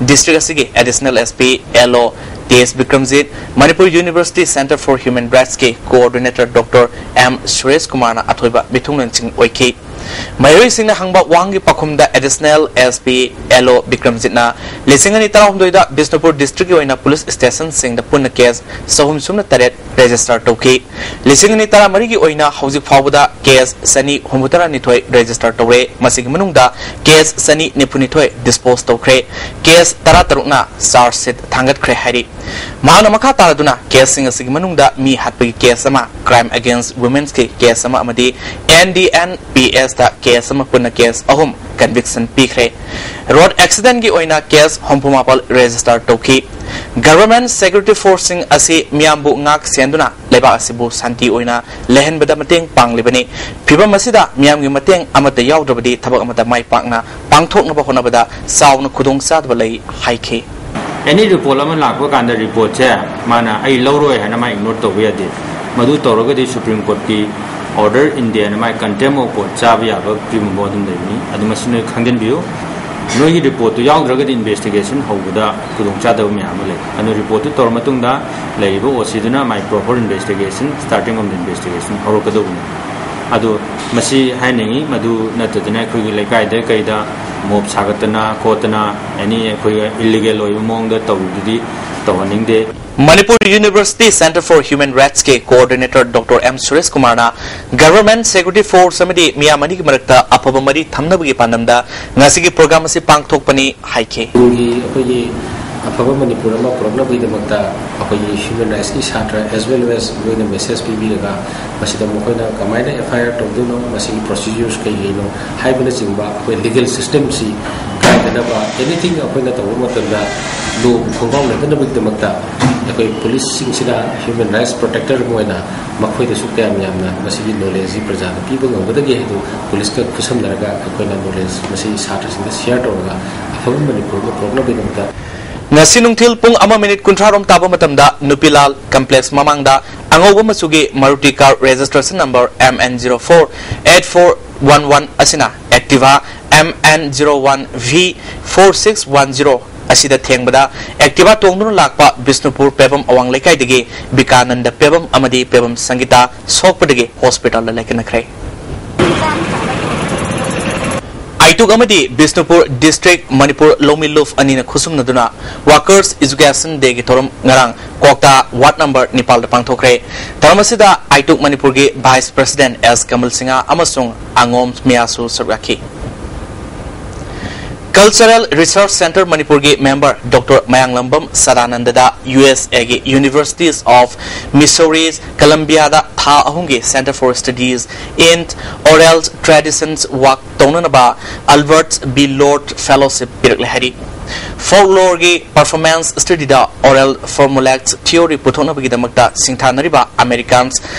district ꯑꯁꯤꯒꯤ Additional S P, L O, T S Bikramjit, Manipur University Centre for Human Rights ꯀꯤ Coordinator Doctor M ꯁꯨꯔꯦꯁ ꯀꯨꯃꯥꯔꯅ ꯑꯊꯣꯏꯕ ꯃꯤꯊꯨꯡꯂꯦꯟꯁꯤꯡ ꯑꯣꯏꯈꯤ꯫ ꯃꯍꯩꯔꯣꯏꯁꯤꯡꯅ ꯍꯪꯕ ꯋꯥꯍꯪꯒꯤ ꯄꯥꯎꯈꯨꯝꯗ Additional S P, L O ꯕꯤꯀ꯭ꯔꯝꯖꯤꯠꯅ ꯂꯤꯁꯤꯡ ꯑꯅꯤ ꯇꯔꯥꯍꯨꯝꯗꯣꯏꯗ ꯕꯤꯁꯅꯨꯄꯨꯔ district ꯀꯤ ꯑꯣꯏꯅ police station ꯁꯤꯡꯗ ꯄꯨꯟꯅ case ꯆꯍꯨꯝ ꯁꯨꯞꯅ ꯇꯔꯦꯠ register ꯇꯧꯈꯤ꯫ ꯂꯤꯁꯤꯡ ꯑꯅꯤ ꯇꯔꯥꯃꯔꯤꯒꯤ ꯑꯣꯏꯅ ꯍꯧꯖꯤꯛ ꯐꯥꯎꯕꯗ case ꯆꯅꯤ ꯍꯨꯝꯐꯨꯇꯔꯥꯅꯤꯊꯣꯏ register ꯇꯧꯔꯦ꯫ ꯃꯁꯤꯒꯤ ꯃꯅꯨꯡꯗ case ꯆꯅꯤ ꯅꯤꯐꯨꯅꯤꯊꯣꯏ dispose ꯇꯧꯈ꯭ꯔꯦ꯫ Case ꯇꯔꯥꯇꯔꯨꯛꯅ charge sheet ꯊꯥꯡꯒꯠꯈ꯭ꯔꯦ ꯍꯥꯏꯔꯤ꯫ ꯃꯍꯥꯛꯅ ꯃꯈꯥ ꯇꯥꯔꯗꯨꯅ case ꯁꯤꯡ ꯑꯁꯤꯒꯤ ꯃꯅꯨꯡꯗ ꯃꯤ ꯍꯥꯠꯄꯒꯤ case ꯑꯃ, crime against women's ꯀꯤ case ꯑꯃ ꯑꯃꯗꯤ N D N P S ꯇ case ꯑꯃ, ꯄꯨꯟꯅ case ꯑꯍꯨꯝ conviction ꯄꯤꯈ꯭ꯔꯦ꯫ Road accident ꯀꯤ ꯑꯣꯏꯅ case ꯍꯨꯝꯐꯨ ꯃꯥꯄꯜ register ꯇꯧꯈꯤ꯫ Government security force ꯁꯤꯡ ꯑꯁꯤ ꯃꯤꯌꯥꯝꯕꯨ ꯉꯥꯛ ꯁꯦꯟꯗꯨꯅ ꯂꯩꯕꯥꯛ ꯑꯁꯤꯕꯨ ꯁꯥꯟꯇꯤ ꯑꯣꯏꯅ ꯂꯩꯍꯟꯕꯗ ꯃꯇꯦꯡ ꯄꯥꯡꯂꯤꯕꯅꯤ꯫ ꯐꯤꯚꯝ ꯑꯁꯤꯗ ꯃꯤꯌꯥꯝꯒꯤ ꯃꯇꯦꯡ ꯑꯃꯠꯇ ꯌꯥꯎꯗ꯭ꯔꯕꯗꯤ ꯊꯕꯛ ꯑꯃꯠꯇ ꯃꯥꯏ ꯄꯥꯛꯅ ꯄꯥꯡꯊꯣꯛꯅꯕ ꯍꯣꯠꯅꯕꯗ ꯆꯥꯎꯅ ꯈꯨꯗꯣꯡꯆꯥꯗꯕ ꯂꯩ ꯍꯥꯏꯈꯤ꯫ Any report ꯑꯃ ꯂꯥꯛꯄ ꯀꯥꯟꯗ report ꯁꯦ ꯃꯥꯅ "ꯑꯩ ꯂꯧꯔꯣꯏ" ꯍꯥꯏꯅ ꯃꯥ ignore ꯇꯧꯕ ꯌꯥꯗꯦ꯫ ꯃꯗꯨ ꯇꯧꯔꯒꯗꯤ Supreme Court ꯀꯤ order ꯏꯟꯗꯦꯅ my contempt of court ꯆꯥꯕ ꯌꯥꯕ ꯐꯤꯕꯝ ꯑꯗꯨꯝ ꯂꯩꯕꯅꯤ꯫ ꯑꯗꯨ ꯃꯁꯤ ꯅꯣꯏ ꯈꯪꯖꯤꯟꯕꯤꯌꯨ꯫ ꯅꯣꯏꯒꯤ report ꯇꯨ ꯌꯥꯎꯗ꯭ꯔꯒꯗꯤ investigation ꯍꯧꯕꯗ ꯈꯨꯗꯣꯡꯆꯥꯗꯕ ꯃꯌꯥꯝ ꯑꯃ ꯂꯩ꯫ ꯑꯗꯨꯅ report ꯇꯨ ꯇꯧꯔ ꯃꯇꯨꯡꯗ ꯂꯩꯔꯤꯕ O C ꯗꯨꯅ ꯃꯥꯏ proper investigation, starting of the investigation ꯍꯧꯔꯛꯀꯗꯧꯕꯅꯤ꯫ ꯑꯗꯨ ꯃꯁꯤ ꯍꯥꯏꯅꯤꯡꯉꯤ, ꯃꯗꯨ ꯅꯠꯇꯗꯅ ꯑꯩꯈꯣꯏꯒꯤ ꯂꯩꯀꯥꯏꯗ ꯀꯩꯗ mob ꯁꯥꯒꯠꯇꯅ ꯈꯣꯠꯇꯅ any ꯑꯩꯈꯣꯏ illegal ꯑꯣꯏꯕ ꯃꯑꯣꯡꯗ ꯇꯧꯔꯤꯗꯨꯗꯤ ꯇꯧꯍꯟꯅꯤꯡꯗꯦ꯫ Manipur University Centre for Human Rights ꯀꯤ Coordinator Doctor M ꯁꯨꯔꯦꯁ ꯀꯨꯃꯥꯔꯅ Government security force ꯑꯃꯗꯤ ꯃꯤꯌꯥꯝ ꯑꯅꯤꯒꯤ ꯃꯔꯛꯇ ꯑꯐꯕ ꯃꯔꯤ ꯊꯝꯅꯕꯒꯤ ꯄꯥꯟꯗꯝꯗ ꯉꯁꯤꯒꯤ program ꯑꯁꯤ ꯄꯥꯡꯊꯣꯛꯄꯅꯤ ꯍꯥꯏꯈꯤ꯫ ꯇꯨꯡꯒꯤ ꯑꯩꯈꯣꯏꯒꯤ ꯑꯐꯕ ꯃꯅꯤꯄꯨꯔ ꯑꯃ ꯄꯨꯔꯛꯅꯕꯒꯤꯗꯃꯛꯇ ꯑꯩꯈꯣꯏꯒꯤ human rights ꯀꯤ ꯁꯥꯇ꯭ꯔ as well as ꯃꯣꯏꯅ message ꯄꯤꯕꯤꯔꯒ ꯃꯁꯤꯗ ꯃꯈꯣꯏꯅ ꯀꯃꯥꯏꯅ F I R ꯇꯧꯗꯣꯏꯅꯣ, ꯃꯁꯤꯒꯤ procedures ꯀꯩ ꯀꯩꯅꯣ ꯍꯥꯏꯕꯅꯆꯤꯡꯕ ꯑꯩꯈꯣꯏ legal system ꯁꯤ ꯀꯥꯏꯗꯅꯕ, anything ꯑꯩꯈꯣꯏꯅ ꯇꯧꯕ ꯃꯇꯝꯗ law ꯈꯣꯡꯒꯥꯎꯅꯗꯅꯕꯒꯤꯗꯃꯛꯇ ꯑꯩꯈꯣꯏ police ꯁꯤꯡꯁꯤꯅ human rights protector ꯑꯃ ꯑꯣꯏꯅ ꯃꯈꯣꯏꯗꯁꯨ ꯀꯌꯥꯝ ꯌꯥꯝꯅ ꯃꯁꯤꯒꯤ knowledge ꯁꯤ ꯄ꯭ꯔꯖꯥꯗ ꯄꯤꯕ ꯉꯝꯒꯗꯒꯦ ꯍꯥꯏꯗꯨ police ꯀ ꯈꯨꯠꯁꯝꯅꯔꯒ ꯑꯩꯈꯣꯏꯅ knowledge ꯃꯁꯤ ꯁꯥꯇ꯭ꯔꯁꯤꯡꯗ share ꯇꯧꯔꯒ ꯊꯕꯛ ꯃꯅꯤꯄꯨꯔꯗ ꯄꯨꯔꯛꯅꯕꯒꯤꯗꯃꯛꯇ꯫ ꯉꯁꯤ ꯅꯨꯡꯊꯤꯜ ꯄꯨꯡ ꯑꯃ ꯃꯤꯅꯤꯠ ꯀꯨꯟꯊ꯭ꯔꯥ ꯔꯣꯝ ꯇꯥꯕ ꯃꯇꯝꯗ ꯅꯨꯄꯤꯂꯥꯜ ꯀꯝꯄ꯭ꯂꯦꯛꯁ ꯃꯃꯥꯡꯗ ꯑꯉꯧꯕ ꯃꯆꯨꯒꯤ Maruti car registration number M N zero four eight four one one ꯑꯁꯤꯅ Activa M N zero one V four six one zero ꯑꯁꯤꯗ ꯊꯦꯡꯕꯗ Activa ꯇꯣꯡꯗꯨꯅ ꯂꯥꯛꯄ ꯕꯤꯁꯅꯨꯄꯨꯔ ꯄꯦꯕꯝ ꯑꯋꯥꯡ ꯂꯩꯀꯥꯏꯗꯒꯤ ꯕꯤꯀꯥꯅꯟꯗ ꯄꯦꯕꯝ ꯑꯃꯗꯤ ꯄꯦꯕꯝ ꯁꯪꯒꯤꯇꯥ ꯁꯣꯛꯄꯗꯒꯤ ꯍꯣꯁꯄꯤꯇꯥꯜꯗ ꯂꯥꯏꯀꯠꯅꯈ꯭ꯔꯦ꯫ ꯑꯥꯏꯇꯨꯛ ꯑꯃꯗꯤ ꯕꯤꯁꯅꯨꯄꯨꯔ ꯗꯤꯁꯇ꯭ꯔꯤꯛ ꯃꯅꯤꯄꯨꯔ ꯂꯧꯃꯤ ꯂꯨꯞ ꯑꯅꯤꯅ ꯈꯨꯠꯁꯨꯝꯅꯗꯨꯅ Workers Education Day ꯒꯤ ꯊꯧꯔꯝ ꯉꯔꯥꯡ ꯀ꯭ꯋꯥꯛꯇꯥ ꯋꯥꯔꯗ ꯅꯝꯕꯔ ꯅꯤꯄꯥꯜꯗ ꯄꯥꯡꯊꯣꯛꯈ꯭ꯔꯦ꯫ ꯊꯧꯔꯝ ꯑꯁꯤꯗ ꯑꯥꯏꯇꯨꯛ ꯃꯅꯤꯄꯨꯔꯒꯤ ꯚꯥꯏꯁ ꯄ꯭ꯔꯁꯤꯗꯦꯟꯠ ꯑꯦꯁ ꯀꯃꯜ ꯁꯤꯡꯍ ꯑꯃꯁꯨꯡ ꯑꯉꯣꯝ ꯃꯤꯌꯥꯁꯨ ꯁꯔꯨꯛ ꯌꯥꯈꯤ꯫ Cultural Research Centre ꯃꯅꯤꯄꯨꯔꯒꯤ ꯃꯦꯝꯕꯔ ꯗꯣꯛꯇꯔ ꯃꯌꯥꯡꯂꯝꯕꯝ ꯁꯗꯥꯅꯟꯗꯗ ꯌꯨ ꯑꯦꯁ ꯑꯦꯒꯤ Universities of Missouri, Columbiaꯗ ꯊꯥ ꯑꯍꯨꯝꯒꯤ Centre for Studies in Oral Traditions ꯋꯥꯛ ꯇꯧꯅꯅꯕ ꯑꯜꯕꯔꯠ ꯕꯤ ꯂꯣꯔꯗ ꯐꯦꯂꯣꯁꯤꯞ ꯄꯤꯔꯛꯂꯦ ꯍꯥꯏꯔꯤ꯫ ꯐꯣꯛꯂꯣꯔꯒꯤ ꯄꯔꯐꯣꯔꯃꯦꯟꯁ ꯁ꯭ꯇꯗꯤꯗ ꯑꯣꯔꯦꯜ ꯐꯣꯔꯃꯨꯂꯦꯛꯁ ꯊꯤꯑꯣꯔꯤ ꯄꯨꯊꯣꯛꯅꯕꯒꯤꯗꯃꯛꯇ ꯁꯤꯡꯊꯥꯅꯔꯤꯕ ꯑꯃꯦꯔꯤꯀꯥꯟ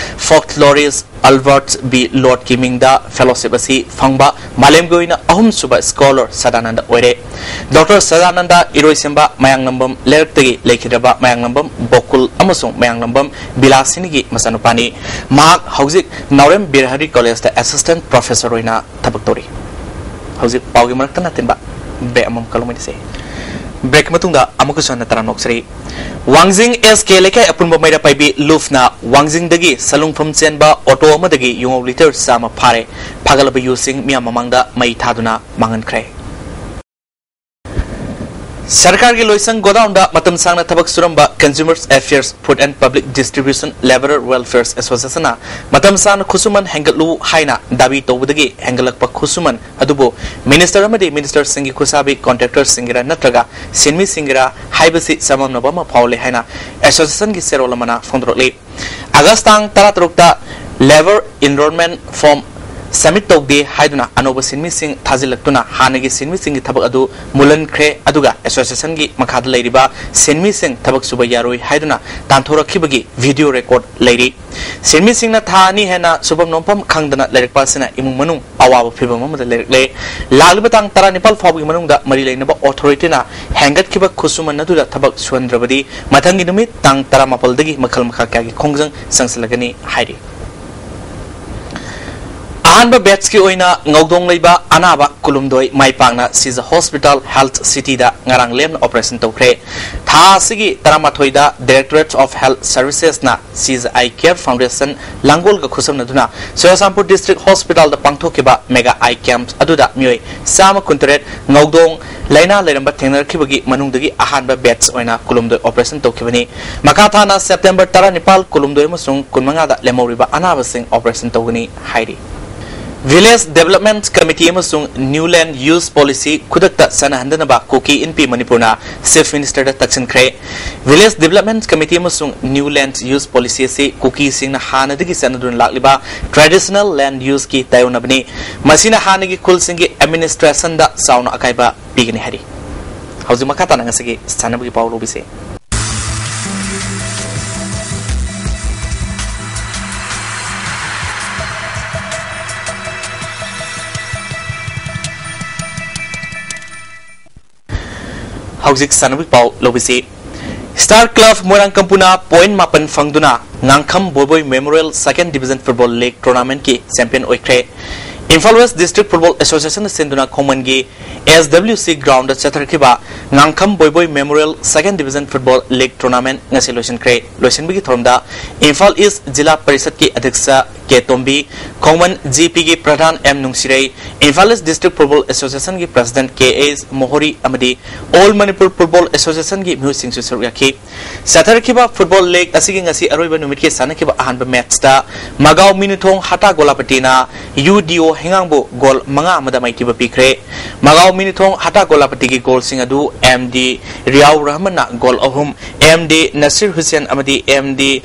ꯐꯣꯛꯂꯣꯔꯤꯁ ꯑꯜꯕꯔꯠ ꯕꯤ ꯂꯣꯔꯗꯀꯤ ꯃꯤꯡꯗ ꯐꯦꯂꯣꯁꯤꯞ ꯑꯁꯤ ꯐꯪꯕ ꯃꯥꯂꯦꯝꯒꯤ ꯑꯣꯏꯅ ꯑꯍꯨꯝꯁꯨꯕ ꯁ꯭ꯀꯣꯂꯔ ꯁꯗꯥꯅꯟꯗ ꯑꯣꯏꯔꯦ꯫ ꯗꯣꯛꯇꯔ ꯁꯗꯥꯅꯟꯗ ꯏꯔꯣꯏꯁꯦꯝꯕ ꯃꯌꯥꯡꯂꯝꯕꯝ ꯂꯩꯔꯛꯇꯒꯤ ꯂꯩꯈꯤꯗ꯭ꯔꯕ ꯃꯌꯥꯡꯂꯝꯕꯝ ꯕꯣꯀꯨꯜ ꯑꯃꯁꯨꯡ ꯃꯌꯥꯡꯂꯝꯕꯝ ꯕꯤꯂꯥꯁꯤꯅꯤꯒꯤ ꯃꯆꯥꯅꯨꯄꯥꯅꯤ꯫ ꯃꯍꯥꯛ ꯍꯧꯖꯤꯛ ꯅꯥꯎꯔꯦꯝ ꯕꯤꯔꯍꯔꯤ ꯀꯣꯂꯦꯖꯇ ꯑꯦꯁꯤꯁꯇꯦꯟꯠ ꯄ꯭ꯔꯣꯐꯦꯁꯔ ꯑꯣꯏꯅ ꯊꯕꯛ ꯇꯧꯔꯤ꯫ ꯍꯧꯖꯤꯛ ꯄꯥꯎꯒꯤ ꯃꯔꯛꯇ ꯅꯥꯇꯤꯟꯕ ꯕ꯭ꯔꯦꯛ ꯑꯃꯃꯝ ꯀꯜꯂꯨꯃꯤꯟꯅꯁꯤ꯫ ꯕ꯭ꯔꯦꯛꯀꯤ ꯃꯇꯨꯡꯗ ꯑꯃꯨꯛꯀꯁꯨ ꯍꯟꯅ ꯇꯔꯥꯝꯅ ꯑꯣꯛꯆꯔꯤ꯫ ꯋꯥꯡꯖꯤꯡ ꯑꯦꯁ ꯀꯦ ꯂꯩꯀꯥꯏ ꯑꯄꯨꯟꯕ ꯃꯩꯔꯥ ꯄꯥꯏꯕꯤ ꯂꯨꯞꯅ ꯋꯥꯡꯖꯤꯡꯗꯒꯤ ꯁꯂꯨꯡꯐꯝ ꯆꯦꯟꯕ ꯑꯣꯇꯣ ꯑꯃꯗꯒꯤ ꯌꯨꯉꯧ ꯂꯤꯇꯔ ꯆꯥꯝꯃ ꯐꯥꯔꯦ꯫ ꯐꯥꯒꯠꯂꯕ ꯌꯨꯁꯤꯡ ꯃꯤꯌꯥꯝ ꯃꯃꯥꯡꯗ ꯃꯩ ꯊꯥꯗꯨꯅ ꯃꯥꯡꯍꯟꯈ꯭ꯔꯦ꯫ ꯁꯔꯀꯥꯔꯒꯤ ꯂꯣꯏꯁꯪ ꯒꯣꯗꯥꯎꯟꯗ ꯃꯇꯝ ꯁꯥꯡꯅ ꯊꯕꯛ ꯁꯨꯔꯝꯕ Consumers Affairs Food and Public Distribution Labour Welfare Associationꯅ ꯃꯇꯝ ꯁꯥꯡꯅ ꯈꯨꯠꯁꯨꯃꯟ ꯍꯦꯟꯒꯠꯂꯨ ꯍꯥꯏꯅ ꯗꯥꯕꯤ ꯇꯧꯕꯗꯒꯤ ꯍꯦꯟꯒꯠꯂꯛꯄ ꯈꯨꯠꯁꯨꯃꯟ ꯑꯗꯨꯕꯨ ꯃꯤꯅꯤꯁꯇꯔ ꯑꯃꯗꯤ ꯃꯤꯅꯤꯁꯇꯔꯁꯤꯡꯒꯤ ꯈꯨꯠꯁꯥꯕꯤ ꯀꯣꯟꯇ꯭ꯔꯦꯛꯇꯔꯁꯤꯡꯒꯤꯔ ꯅꯠꯇ꯭ꯔꯒ ꯁꯤꯟꯃꯤꯁꯤꯡꯒꯤꯔ ꯍꯥꯏꯕꯁꯤ ꯆꯃꯝꯅꯕ ꯑꯃ ꯐꯥꯎꯍꯜꯂꯦ ꯍꯥꯏꯅ ꯑꯦꯁꯣꯁꯤꯌꯦꯁꯟꯒꯤ ꯆꯦꯔꯣꯜ ꯑꯃꯅ ꯐꯣꯡꯗꯣꯔꯛꯂꯤ꯫ ꯑꯥꯒꯁ ꯇꯥꯡ ꯇꯔꯥꯇꯔꯨꯛꯇ Labour Enrollment Form ꯁꯕꯃꯤꯠ ꯇꯧꯗꯦ ꯍꯥꯏꯗꯨꯅ ꯑꯅꯧꯕ ꯁꯤꯟꯃꯤꯁꯤꯡ ꯊꯥꯖꯤꯜꯂꯛꯇꯨꯅ ꯍꯥꯟꯅꯒꯤ ꯁꯤꯟꯃꯤꯁꯤꯡꯒꯤ ꯊꯕꯛ ꯑꯗꯨ ꯃꯨꯜꯍꯟꯈ꯭ꯔꯦ꯫ ꯑꯗꯨꯒ ꯑꯦꯁꯣꯁꯤꯌꯦꯁꯟꯒꯤ ꯃꯈꯥꯗ ꯂꯩꯔꯤꯕ ꯁꯤꯟꯃꯤꯁꯤꯡ ꯊꯕꯛ ꯁꯨꯕ ꯌꯥꯔꯣꯏ ꯍꯥꯏꯗꯨꯅ ꯇꯥꯟꯊꯣꯔꯛꯈꯤꯕꯒꯤ ꯚꯤꯗꯤꯑꯣ ꯔꯦꯀꯣꯔꯗ ꯂꯩꯔꯤ꯫ ꯁꯤꯟꯃꯤꯁꯤꯡꯅ ꯊꯥ ꯑꯅꯤ ꯍꯦꯟꯅ ꯁꯨꯐꯝ ꯅꯣꯝꯐꯝ ꯈꯪꯗꯅ ꯂꯩꯔꯛꯄ ꯑꯁꯤꯅ ꯏꯃꯨꯡ ꯃꯅꯨꯡ ꯑꯋꯥꯕ ꯐꯤꯚꯝ ꯑꯃꯗ ꯂꯩꯔꯛꯂꯦ꯫ ꯂꯥꯛꯂꯤꯕ ꯇꯥꯡ ꯇꯔꯥꯅꯤꯄꯥꯜ ꯐꯥꯎꯕꯒꯤ ꯃꯅꯨꯡꯗ ꯃꯔꯤ ꯂꯩꯅꯕ ꯑꯣꯊꯣꯔꯤꯇꯤꯅ ꯍꯦꯟꯒꯠꯈꯤꯕ ꯈꯨꯠꯁꯨꯃꯟ ꯑꯗꯨꯗ ꯊꯕꯛ ꯁꯨꯍꯟꯗ꯭ꯔꯕꯗꯤ ꯃꯊꯪꯒꯤ ꯅꯨꯃꯤꯠ ꯇꯥꯡ ꯇꯔꯥꯃꯥꯄꯜꯗꯒꯤ ꯃꯈꯜ ꯃꯈꯥ ꯀꯌꯥꯒꯤ ꯈꯣꯡꯖꯪ ꯆꯪꯁꯤꯜꯂꯒꯅꯤ ꯍꯥꯏꯔꯤ꯫ ꯑꯍꯥꯟꯕ ꯕꯦꯠꯁꯀꯤ ꯑꯣꯏꯅ ꯉꯧꯗꯣꯡ ꯂꯩꯕ ꯑꯅꯥꯕ ꯀꯨꯂꯨꯝꯗꯣꯏ ꯃꯥꯏ ꯄꯥꯛꯅ ꯁꯤꯖ ꯍꯣꯁꯄꯤꯇꯥꯜ ꯍꯦꯜꯊ ꯁꯤꯇꯤꯗ ꯉꯔꯥꯡ ꯂꯦꯝꯅ ꯑꯣꯄꯔꯦꯁꯟ ꯇꯧꯈ꯭ꯔꯦ꯫ ꯊꯥ ꯑꯁꯤꯒꯤ ꯇꯔꯥꯃꯥꯊꯣꯏꯗ Directorate of Health Servicesꯅ ꯁꯤꯖ ꯑꯥꯏ ꯀꯦꯌꯔ ꯐꯥꯎꯟꯗꯦꯁꯟ ꯂꯥꯡꯒꯣꯜꯒ ꯈꯨꯠꯁꯝꯅꯗꯨꯅ ꯆꯨꯔꯆꯥꯟꯄꯨꯔ ꯗꯤꯁꯇ꯭ꯔꯤꯛ ꯍꯣꯁꯄꯤꯇꯥꯜꯗ ꯄꯥꯡꯊꯣꯛꯈꯤꯕ ꯃꯦꯒꯥ ꯑꯥꯏ ꯀꯦꯝꯞ ꯑꯗꯨꯗ ꯃꯤꯑꯣꯏ ꯆꯥꯝꯃ ꯀꯨꯟꯇꯔꯦꯠ ꯉꯧꯗꯣꯡ ꯂꯥꯏꯅꯥ ꯂꯩꯔꯝꯕ ꯊꯦꯡꯅꯔꯛꯈꯤꯕꯒꯤ ꯃꯅꯨꯡꯗꯒꯤ ꯑꯍꯥꯟꯕ ꯕꯦꯠꯁ ꯑꯣꯏꯅ ꯀꯨꯂꯨꯝꯗꯣꯏ ꯑꯣꯄꯔꯦꯁꯟ ꯇꯧꯈꯤꯕꯅꯤ꯫ ꯃꯈꯥ ꯊꯥꯅ ꯁꯦꯞꯇꯦꯝꯕꯔ ꯇꯔꯥꯅꯤꯄꯥꯜ ꯀꯨꯂꯨꯝꯗꯣꯏ ꯑꯃꯁꯨꯡ ꯀꯨꯟꯃꯉꯥꯗ ꯂꯦꯝꯍꯧꯔꯤꯕ ꯑꯅꯥꯕꯁꯤꯡ ꯑꯣꯄꯔꯦꯁꯟ ꯇꯧꯒꯅꯤ ꯍꯥꯏꯔꯤ꯫ Village Development Committee ꯑꯃꯁꯨꯡ New Land Use Policy ꯈꯨꯗꯛꯇ ꯆꯠꯅꯍꯟꯗꯅꯕ ꯀꯨꯀꯤ ꯏꯟꯄꯤ ꯃꯅꯤꯄꯨꯔꯅ Chief Ministerꯗ ꯇꯛꯁꯤꯟꯈ꯭ꯔꯦ꯫ Village Development Committee ꯑꯃꯁꯨꯡ New Land Use Policy ꯑꯁꯤ ꯀꯨꯀꯤꯁꯤꯡꯅ ꯍꯥꯟꯅꯗꯒꯤ ꯆꯠꯅꯗꯨꯅ ꯂꯥꯛꯂꯤꯕ traditional land useꯀꯤ ꯇꯥꯏꯑꯣꯟꯅꯕꯅꯤ꯫ ꯃꯁꯤꯅ ꯍꯥꯟꯅꯒꯤ ꯈꯨꯜꯁꯤꯡꯒꯤ administrationꯗ ꯆꯥꯎꯅ ꯑꯀꯥꯏꯕ ꯄꯤꯒꯅꯤ ꯍꯥꯏꯔꯤ꯫ ꯍꯧꯖꯤꯛ ꯃꯈꯥ ꯇꯥꯅ ꯉꯁꯤꯒꯤ ꯁꯥꯟꯅꯕꯒꯤ ꯄꯥꯎ ꯂꯧꯕꯤꯁꯦ꯫ ꯍꯧꯖꯤꯛ ꯁꯥꯟꯅꯕꯒꯤ ꯄꯥꯎ ꯂꯧꯕꯤꯁꯤ꯫ Star Club ꯃꯣꯏꯔꯥꯡꯀꯝꯄꯨꯅ point ꯃꯥꯄꯟ ꯐꯪꯗꯨꯅ ꯉꯥꯡꯈꯝ ꯕꯣꯏꯕꯣꯏ Memorial Second Division Football League Tournamentꯀꯤ champion ꯑꯣꯏꯈ꯭ꯔꯦ꯫ ꯏꯝꯐꯥꯜ West District Football Associationꯅ ꯁꯤꯟꯗꯨꯅ ꯈꯣꯡꯃꯟꯒꯤ S W C groundꯗ ꯆꯠꯊꯔꯛꯈꯤꯕ ꯉꯥꯡꯈꯝ ꯕꯣꯏꯕꯣꯏ Memorial Second Division Football League Tournament ꯉꯁꯤ ꯂꯣꯏꯁꯤꯟꯈ꯭ꯔꯦ꯫ ꯂꯣꯏꯁꯤꯟꯕꯒꯤ ꯊꯧꯔꯝꯗ ꯏꯝꯐꯥꯜ East ꯖꯤꯂꯥ ꯄꯔꯤꯁꯠꯀꯤ ꯑꯗ꯭ꯌꯛꯁ ꯀꯦ ꯇꯣꯝꯕꯤ, ꯈꯣꯡꯃꯟ ꯖꯤ ꯄꯤꯒꯤ ꯄ꯭ꯔꯙꯥꯟ M Nungshirei, Imphal East District Football Associationꯒꯤ President ꯀꯦ ꯑꯦꯁ ꯃꯣꯍꯣꯔꯤ ꯑꯃꯗꯤ All Manipur Football Associationꯒꯤ ꯃꯤꯍꯨꯠꯁꯤꯡꯁꯨ ꯁꯔꯨꯛ ꯌꯥꯈꯤ꯫ ꯆꯠꯊꯔꯛꯈꯤꯕ football league ꯑꯁꯤꯒꯤ ꯉꯁꯤ ꯑꯔꯣꯏꯕ ꯅꯨꯃꯤꯠꯀꯤ ꯁꯥꯟꯅꯈꯤꯕ ꯑꯍꯥꯟꯕ matchꯇ ꯃꯒꯥꯎ ꯃꯤꯅꯨꯊꯣꯡ ꯍꯥꯇꯥ ꯒꯣꯂꯥꯄꯇꯤꯅ ꯌꯨ ꯗꯤ ꯑꯣ ꯍꯤꯉꯥꯡꯕꯨ goal ꯃꯉꯥ ꯑꯃꯗ ꯃꯥꯏꯊꯤꯕ ꯄꯤꯈ꯭ꯔꯦ꯫ ꯃꯒꯥꯎ ꯃꯤꯅꯨꯊꯣꯡ ꯍꯥꯇꯥ ꯒꯣꯂꯥꯄꯇꯤꯒꯤ goalꯁꯤꯡ ꯑꯗꯨ ꯑꯦꯝ ꯗꯤ ꯔꯤꯌꯥꯎ ꯔꯍꯃꯟꯅ goal ꯑꯍꯨꯝ, ꯑꯦꯝ ꯗꯤ ꯅꯁꯤꯔ ꯍꯨꯁꯦꯟ ꯑꯃꯗꯤ ꯑꯦꯝ ꯗꯤ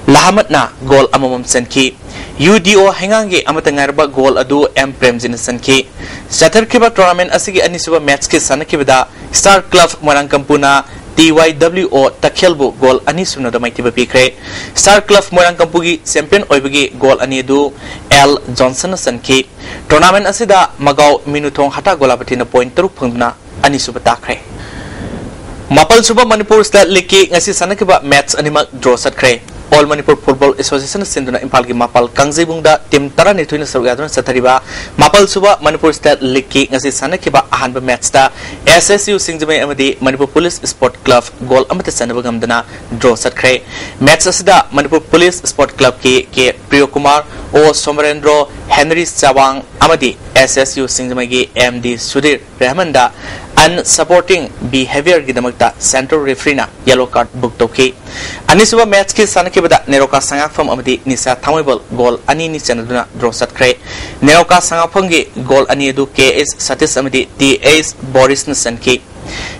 ꯂꯍꯃꯠꯅ goal ꯑꯃꯃꯝ ꯆꯟꯈꯤ꯫ UDO ꯍꯩꯉꯥꯡꯒꯤ ꯑꯃꯠꯇ ꯉꯥꯏꯔꯕ ꯒꯣꯜ ꯑꯗꯨ ꯑꯦꯝ ꯄ꯭ꯔꯦꯝꯖꯤꯠꯅ ꯆꯟꯈꯤ꯫ ꯆꯠꯊꯔꯛꯈꯤꯕ tournament ꯑꯁꯤꯒꯤ ꯑꯅꯤꯁꯨꯕ matchꯀꯤ ꯁꯥꯟꯅꯈꯤꯕꯗ Star Club ꯃꯣꯏꯔꯥꯡꯀꯝꯄꯨꯅ TYWO ꯇꯈꯦꯜꯕꯨ ꯒꯣꯜ ꯑꯅꯤ ꯁꯨꯞꯅꯗ ꯃꯥꯏꯊꯤꯕ ꯄꯤꯈ꯭ꯔꯦ꯫ Star Club ꯃꯣꯏꯔꯥꯡꯀꯝꯄꯨꯒꯤ champion ꯑꯣꯏꯕꯒꯤ ꯒꯣꯜ ꯑꯅꯤ ꯑꯗꯨ ꯑꯦꯜ ꯖꯣꯟꯁꯟꯅ ꯆꯟꯈꯤ꯫ Tournament ꯑꯁꯤꯗ ꯃꯒꯥꯎ ꯃꯤꯅꯨꯊꯣꯡ ꯍꯇꯥ ꯒꯣꯂꯥꯄꯇꯤꯅ point ꯇꯔꯨꯛ ꯐꯪꯗꯨꯅ ꯑꯅꯤꯁꯨꯕ ꯇꯥꯈ꯭ꯔꯦ꯫ ꯃꯥꯄꯜꯁꯨꯕ ꯃꯅꯤꯄꯨꯔ State Leagueꯀꯤ ꯉꯁꯤ ꯁꯥꯟꯅꯈꯤꯕ match ꯑꯅꯤꯃꯛ draw ꯆꯠꯈ꯭ꯔꯦ꯫ All Manipur Football Association ꯁꯤꯟꯗꯨꯅ ꯏꯝꯐꯥꯜꯒꯤ ꯃꯄꯥꯜ ꯀꯥꯡꯖꯩꯕꯨꯡꯗ team ꯇꯔꯥꯅꯤꯊꯣꯏꯅ ꯁꯔꯨꯛ ꯌꯥꯗꯨꯅ ꯆꯠꯊꯔꯤꯕ ꯃꯥꯄꯜꯁꯨꯕ ꯃꯅꯤꯄꯨꯔ State Leagueꯀꯤ ꯉꯁꯤ ꯁꯥꯟꯅꯈꯤꯕ ꯑꯍꯥꯟꯕ matchꯇ SSU ꯁꯤꯡꯖꯃꯩ ꯑꯃꯗꯤ Manipur Police Sport Club goal ꯑꯃꯠꯇ ꯆꯟꯅꯕ ꯉꯝꯗꯅ draw ꯆꯠꯈ꯭ꯔꯦ꯫ Match ꯑꯁꯤꯗ ꯃꯅꯤꯄꯨꯔ Police Sport Clubꯀꯤ ꯀꯦ ꯄ꯭ꯔꯤꯌꯣꯀꯨꯃꯥꯔ, ꯑꯣ ꯁꯣꯃꯔꯦꯟꯗ꯭ꯔꯣ, ꯍꯦꯅꯔꯤ ꯆꯋꯥꯡ ꯑꯃꯗꯤ SSU ꯁꯤꯡꯖꯃꯩꯒꯤ ꯑꯦꯝ ꯗꯤ ꯁꯨꯙꯤꯔ ꯔꯦꯍꯃꯟꯗ unsupporting behaviourꯒꯤꯗꯃꯛꯇ central refereeꯅ yellow card book ꯇꯧꯈꯤ꯫ ꯑꯅꯤꯁꯨꯕ matchꯀꯤ ꯁꯥꯟꯅꯈꯤꯕꯗ ꯅꯦꯔꯣꯀꯥ ꯁꯉꯥꯛꯐꯝ ꯑꯃꯗꯤ ꯅꯤꯁꯥ ꯊꯥꯡꯃꯩꯕꯜ ꯒꯣꯜ ꯑꯅꯤ ꯑꯅꯤ ꯆꯟꯅꯗꯨꯅ draw ꯆꯠꯈ꯭ꯔꯦ꯫ ꯅꯦꯔꯣꯀꯥ ꯁꯉꯥꯛꯐꯝꯒꯤ ꯒꯣꯜ ꯑꯅꯤ ꯑꯗꯨ ꯀꯦ ꯑꯦꯁ ꯁꯇꯤꯁ ꯑꯃꯗꯤ ꯇꯤ ꯑꯦꯁ ꯕꯣꯔꯤꯁꯅ ꯆꯟꯈꯤ꯫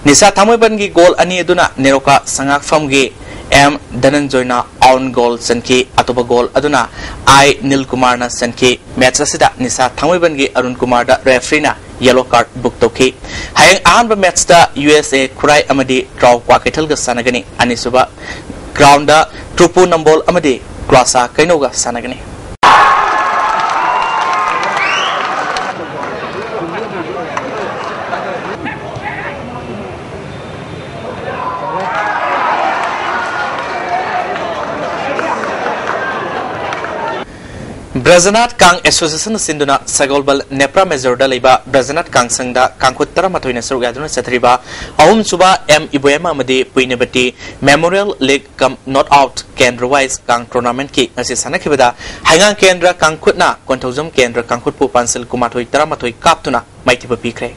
ꯅꯤꯁꯥ ꯊꯥꯡꯃꯩꯕꯟꯒꯤ ꯒꯣꯜ ꯑꯅꯤ ꯑꯗꯨꯅ ꯅꯦꯔꯣꯀꯥ ꯁꯉꯥꯛꯐꯝꯒꯤ ꯑꯦꯝ ꯙꯅꯟꯖꯣꯏꯅ own goal ꯆꯟꯈꯤ꯫ ꯑꯇꯣꯞꯄ ꯒꯣꯜ ꯑꯗꯨꯅ ꯑꯥꯏ ꯅꯤꯜꯀꯨꯃꯥꯔꯅ ꯆꯟꯈꯤ꯫ Match ꯑꯁꯤꯗ ꯅꯤꯁꯥ ꯊꯥꯡꯃꯩꯕꯟꯒꯤ ꯑꯔꯨꯟ ꯀꯨꯃꯥꯔꯗ refereeꯅ yellow card book ꯇꯧꯈꯤ꯫ ꯍꯌꯦꯡ ꯑꯍꯥꯟꯕ matchꯇ ꯌꯨ ꯑꯦꯁ ꯑꯦ ꯈꯨꯔꯥꯏ ꯑꯃꯗꯤ ꯇ꯭ꯔꯥꯎ ꯀ꯭ꯋꯥꯀꯩꯊꯦꯜꯒ ꯁꯥꯟꯅꯒꯅꯤ꯫ ꯑꯅꯤꯁꯨꯕ groundꯗ ꯇ꯭ꯔꯨꯄꯨ ꯅꯝꯕꯣꯜ ꯑꯃꯗꯤ ꯀ꯭ꯔꯥꯁꯥ ꯀꯩꯅꯧꯒ ꯁꯥꯟꯅꯒꯅꯤ꯫ ꯕ꯭ꯔꯖꯅꯥꯊ ꯀꯥꯡ Association ꯁꯤꯟꯗꯨꯅ ꯁꯒꯣꯜꯕꯜ ꯅꯦꯄ꯭ꯔꯥ ꯃꯦꯖꯣꯔꯗ ꯂꯩꯕ ꯕ꯭ꯔꯖꯅꯥꯊ ꯀꯥꯡ ꯁꯪꯗ ꯀꯥꯡꯈꯨꯠ ꯇꯔꯥꯃꯥꯊꯣꯏꯅ ꯁꯔꯨꯛ ꯌꯥꯗꯨꯅ ꯆꯠꯊꯔꯤꯕ ꯑꯍꯨꯝꯁꯨꯕ ꯑꯦꯝ ꯏꯕꯣꯌꯥꯃ ꯑꯃꯗꯤ ꯄꯨꯏꯅꯕꯇꯤ Memorial League cum Knockout ꯀꯦꯟꯗ꯭ꯔ wise ꯀꯥꯡ tournamentꯀꯤ ꯉꯁꯤ ꯁꯥꯟꯅꯈꯤꯕꯗ ꯍꯩꯉꯥꯡ ꯀꯦꯟꯗ꯭ꯔ ꯀꯥꯡꯈꯨꯠꯅ ꯀꯣꯟꯊꯧꯖꯝ ꯀꯦꯟꯗ꯭ꯔ ꯀꯥꯡꯈꯨꯠꯄꯨ ꯄꯥꯟꯁꯤꯜ ꯀꯨꯟꯃꯥꯊꯣꯏ ꯇꯔꯥꯃꯥꯊꯣꯏ ꯀꯥꯞꯇꯨꯅ ꯃꯥꯏꯊꯤꯕ ꯄꯤꯈ꯭ꯔꯦ꯫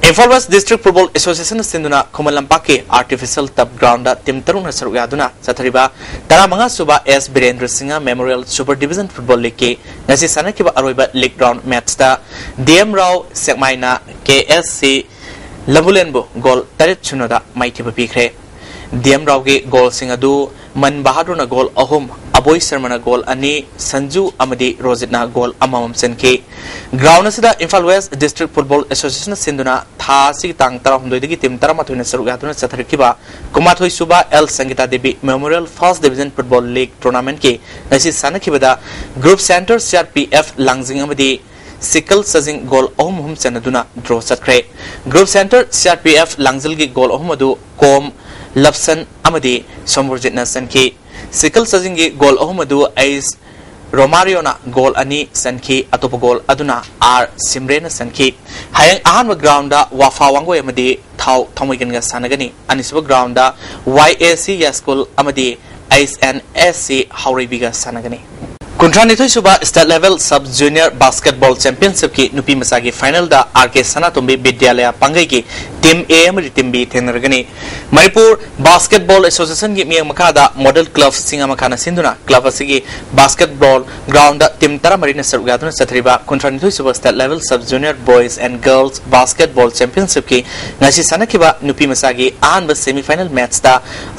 Imphal West District Football Association ꯁꯤꯟꯗꯨꯅ ꯈꯨꯃꯟ ꯂꯝꯄꯥꯛꯀꯤ artificial turf groundꯗ team ꯇꯔꯨꯛꯅ ꯁꯔꯨꯛ ꯌꯥꯗꯨꯅ ꯆꯠꯊꯔꯤꯕ ꯇꯔꯥꯃꯉꯥ ꯁꯨꯕ ꯑꯦꯁ Birendra Singh Memorial Super Division Football Leagueꯀꯤ ꯉꯁꯤ ꯁꯥꯟꯅꯈꯤꯕ ꯑꯔꯣꯏꯕ league round matchꯇ ꯗꯤ ꯑꯦꯝ ꯔꯥꯎ ꯁꯦꯛꯃꯥꯏꯅ ꯀꯦ ꯑꯦꯁ ꯁꯤ ꯂꯝꯕꯨꯂꯦꯟꯕꯨ ꯒꯣꯜ ꯇꯔꯦꯠ ꯁꯨꯞꯅꯗ ꯃꯥꯏꯊꯤꯕ ꯄꯤꯈ꯭ꯔꯦ꯫ ꯗꯤ ꯑꯦꯝ ꯔꯥꯎꯒꯤ ꯒꯣꯜꯁꯤꯡ ꯑꯗꯨ ꯃꯟ ꯕꯍꯥꯗꯨꯔꯅ ꯒꯣꯜ ꯑꯍꯨꯝ, ꯕꯣꯏ ꯁꯔꯃꯅ ꯒꯣꯜ ꯑꯅꯤ, ꯁꯟꯖꯨ ꯑꯃꯗꯤ ꯔꯣꯖꯤꯠꯅ ꯒꯣꯜ ꯑꯃꯃꯝ ꯆꯟꯈꯤ꯫ ꯒ꯭ꯔꯥꯎꯟ ꯑꯁꯤꯗ ꯏꯝꯐꯥꯜ ꯋꯦꯁ ꯗꯤꯁꯇ꯭ꯔꯤꯛ ꯐꯨꯠꯕꯣꯜ ꯑꯦꯁꯣꯁꯤꯌꯦꯁꯟꯅ ꯁꯤꯟꯗꯨꯅ ꯊꯥ ꯑꯁꯤꯒꯤ ꯇꯥꯡ ꯇꯔꯥꯍꯨꯝꯗꯣꯏꯗꯒꯤ ꯇꯤꯝ ꯇꯔꯥꯃꯥꯊꯣꯏꯅ ꯁꯔꯨꯛ ꯌꯥꯗꯨꯅ ꯆꯠꯊꯔꯛꯈꯤꯕ ꯀꯨꯟꯃꯥꯊꯣꯏ ꯁꯨꯕ L Sangita Devi memorial first division football league ꯇꯣꯔꯅꯥꯃꯦꯟꯠꯀꯤ ꯉꯁꯤ ꯁꯥꯟꯅꯈꯤꯕꯗ group centre C R P F Langjing ꯑꯃꯗꯤ ꯁꯤꯀꯜ ꯆꯖꯤꯡ ꯒꯣꯜ ꯑꯍꯨꯝ ꯑꯍꯨꯝ ꯆꯟꯅꯗꯨꯅ ꯗ꯭ꯔꯣ ꯆꯠꯈ꯭ꯔꯦ꯫ Group centre C R P F ꯂꯥꯡꯖꯤꯜꯒꯤ ꯒꯣꯜ ꯑꯍꯨꯝ ꯑꯗꯨ ꯀꯣꯝ, ꯂꯞꯁꯟ ꯑꯃꯗꯤ ꯁꯣꯃꯣꯔꯖꯤꯠꯅ ꯆꯟꯈꯤ꯫ ꯁꯤꯀꯜ ꯆꯖꯤꯡꯒꯤ ꯒꯣꯜ ꯑꯍꯨꯝ ꯑꯗꯨ ꯑꯩꯁ ꯔꯣꯃꯥꯔꯤꯌꯣꯅ ꯒꯣꯜ ꯑꯅꯤ ꯆꯟꯈꯤ꯫ ꯑꯇꯣꯞꯄ ꯒꯣꯜ ꯑꯗꯨꯅ ꯑꯥꯔ ꯁꯤꯝꯔꯦꯅ ꯆꯟꯈꯤ꯫ ꯍꯌꯦꯡ ꯑꯍꯥꯟꯕ ꯒ꯭ꯔꯥꯎꯟꯗ ꯋꯥꯐꯥ ꯋꯥꯡꯒꯣꯏ ꯑꯃꯗꯤ ꯊꯥꯎ ꯊꯥꯡꯃꯩꯕꯟꯒ ꯁꯥꯟꯅꯒꯅꯤ꯫ ꯑꯅꯤꯁꯨꯕ ꯒ꯭ꯔꯥꯎꯟꯗ ꯋꯥꯏ ꯑꯦ ꯁꯤ ꯌꯥꯁꯀꯨꯜ ꯑꯃꯗꯤ ꯑꯩꯁ ꯑꯦꯟ ꯑꯦꯁ ꯁꯤ ꯍꯥꯎꯔꯩꯕꯤꯒ ꯁꯥꯟꯅꯒꯅꯤ꯫ ꯀꯨꯟꯊ꯭ꯔꯥꯅꯤꯊꯣꯏ ꯁꯨꯕ state level sub junior basketball ꯆꯦꯝꯄꯤꯌꯟꯁꯤꯞꯀꯤ ꯅꯨꯄꯤ ꯃꯆꯥꯒꯤ ꯐꯥꯏꯅꯦꯜꯗ ꯑꯥꯔ ꯀꯦ ꯁꯅꯥꯇꯣꯝꯕꯤ ꯕꯤꯗ꯭ꯌꯥꯂꯌꯥ ꯄꯥꯡꯒꯩꯒꯤ ꯇꯤꯝ ꯑꯦ ꯑꯃꯗꯤ ꯇꯤꯝ ꯕꯤ ꯊꯦꯡꯅꯔꯒꯅꯤ꯫ ꯃꯅꯤꯄꯨꯔ ꯕꯥꯁꯀꯦꯠꯕꯣꯜ ꯑꯦꯁꯣꯁꯤꯌꯦꯁꯟꯒꯤ ꯃꯤꯠꯌꯦꯡ ꯃꯈꯥꯗ ꯃꯣꯗꯦꯜ ꯀ꯭ꯂꯕ ꯁꯤꯡ ꯑꯃ ꯈꯥꯅ ꯁꯤꯟꯗꯨꯅ ꯀ꯭ꯂꯕ ꯑꯁꯤꯒꯤ ꯕꯥꯁꯀꯦꯠꯕꯣꯜ ꯒ꯭ꯔꯥꯎꯟꯗ ꯇꯤꯝ ꯇꯔꯥꯃꯔꯤꯅ ꯁꯔꯨꯛ ꯌꯥꯗꯨꯅ ꯆꯠꯊꯔꯤꯕ ꯀꯨꯟꯊ꯭ꯔꯥꯅꯤꯊꯣꯏ ꯁꯨꯕ state level sub junior boys and girls basketball ꯆꯦꯝꯄꯤꯌꯟꯁꯤꯞꯀꯤ ꯉꯁꯤ ꯁꯥꯟꯅꯈꯤꯕ ꯅꯨꯄꯤ ꯃꯆꯥꯒꯤ ꯑꯍꯥꯟꯕ ꯁꯦꯃꯤ ꯐꯥꯏꯅꯦꯜ ꯃꯦꯠꯆꯇ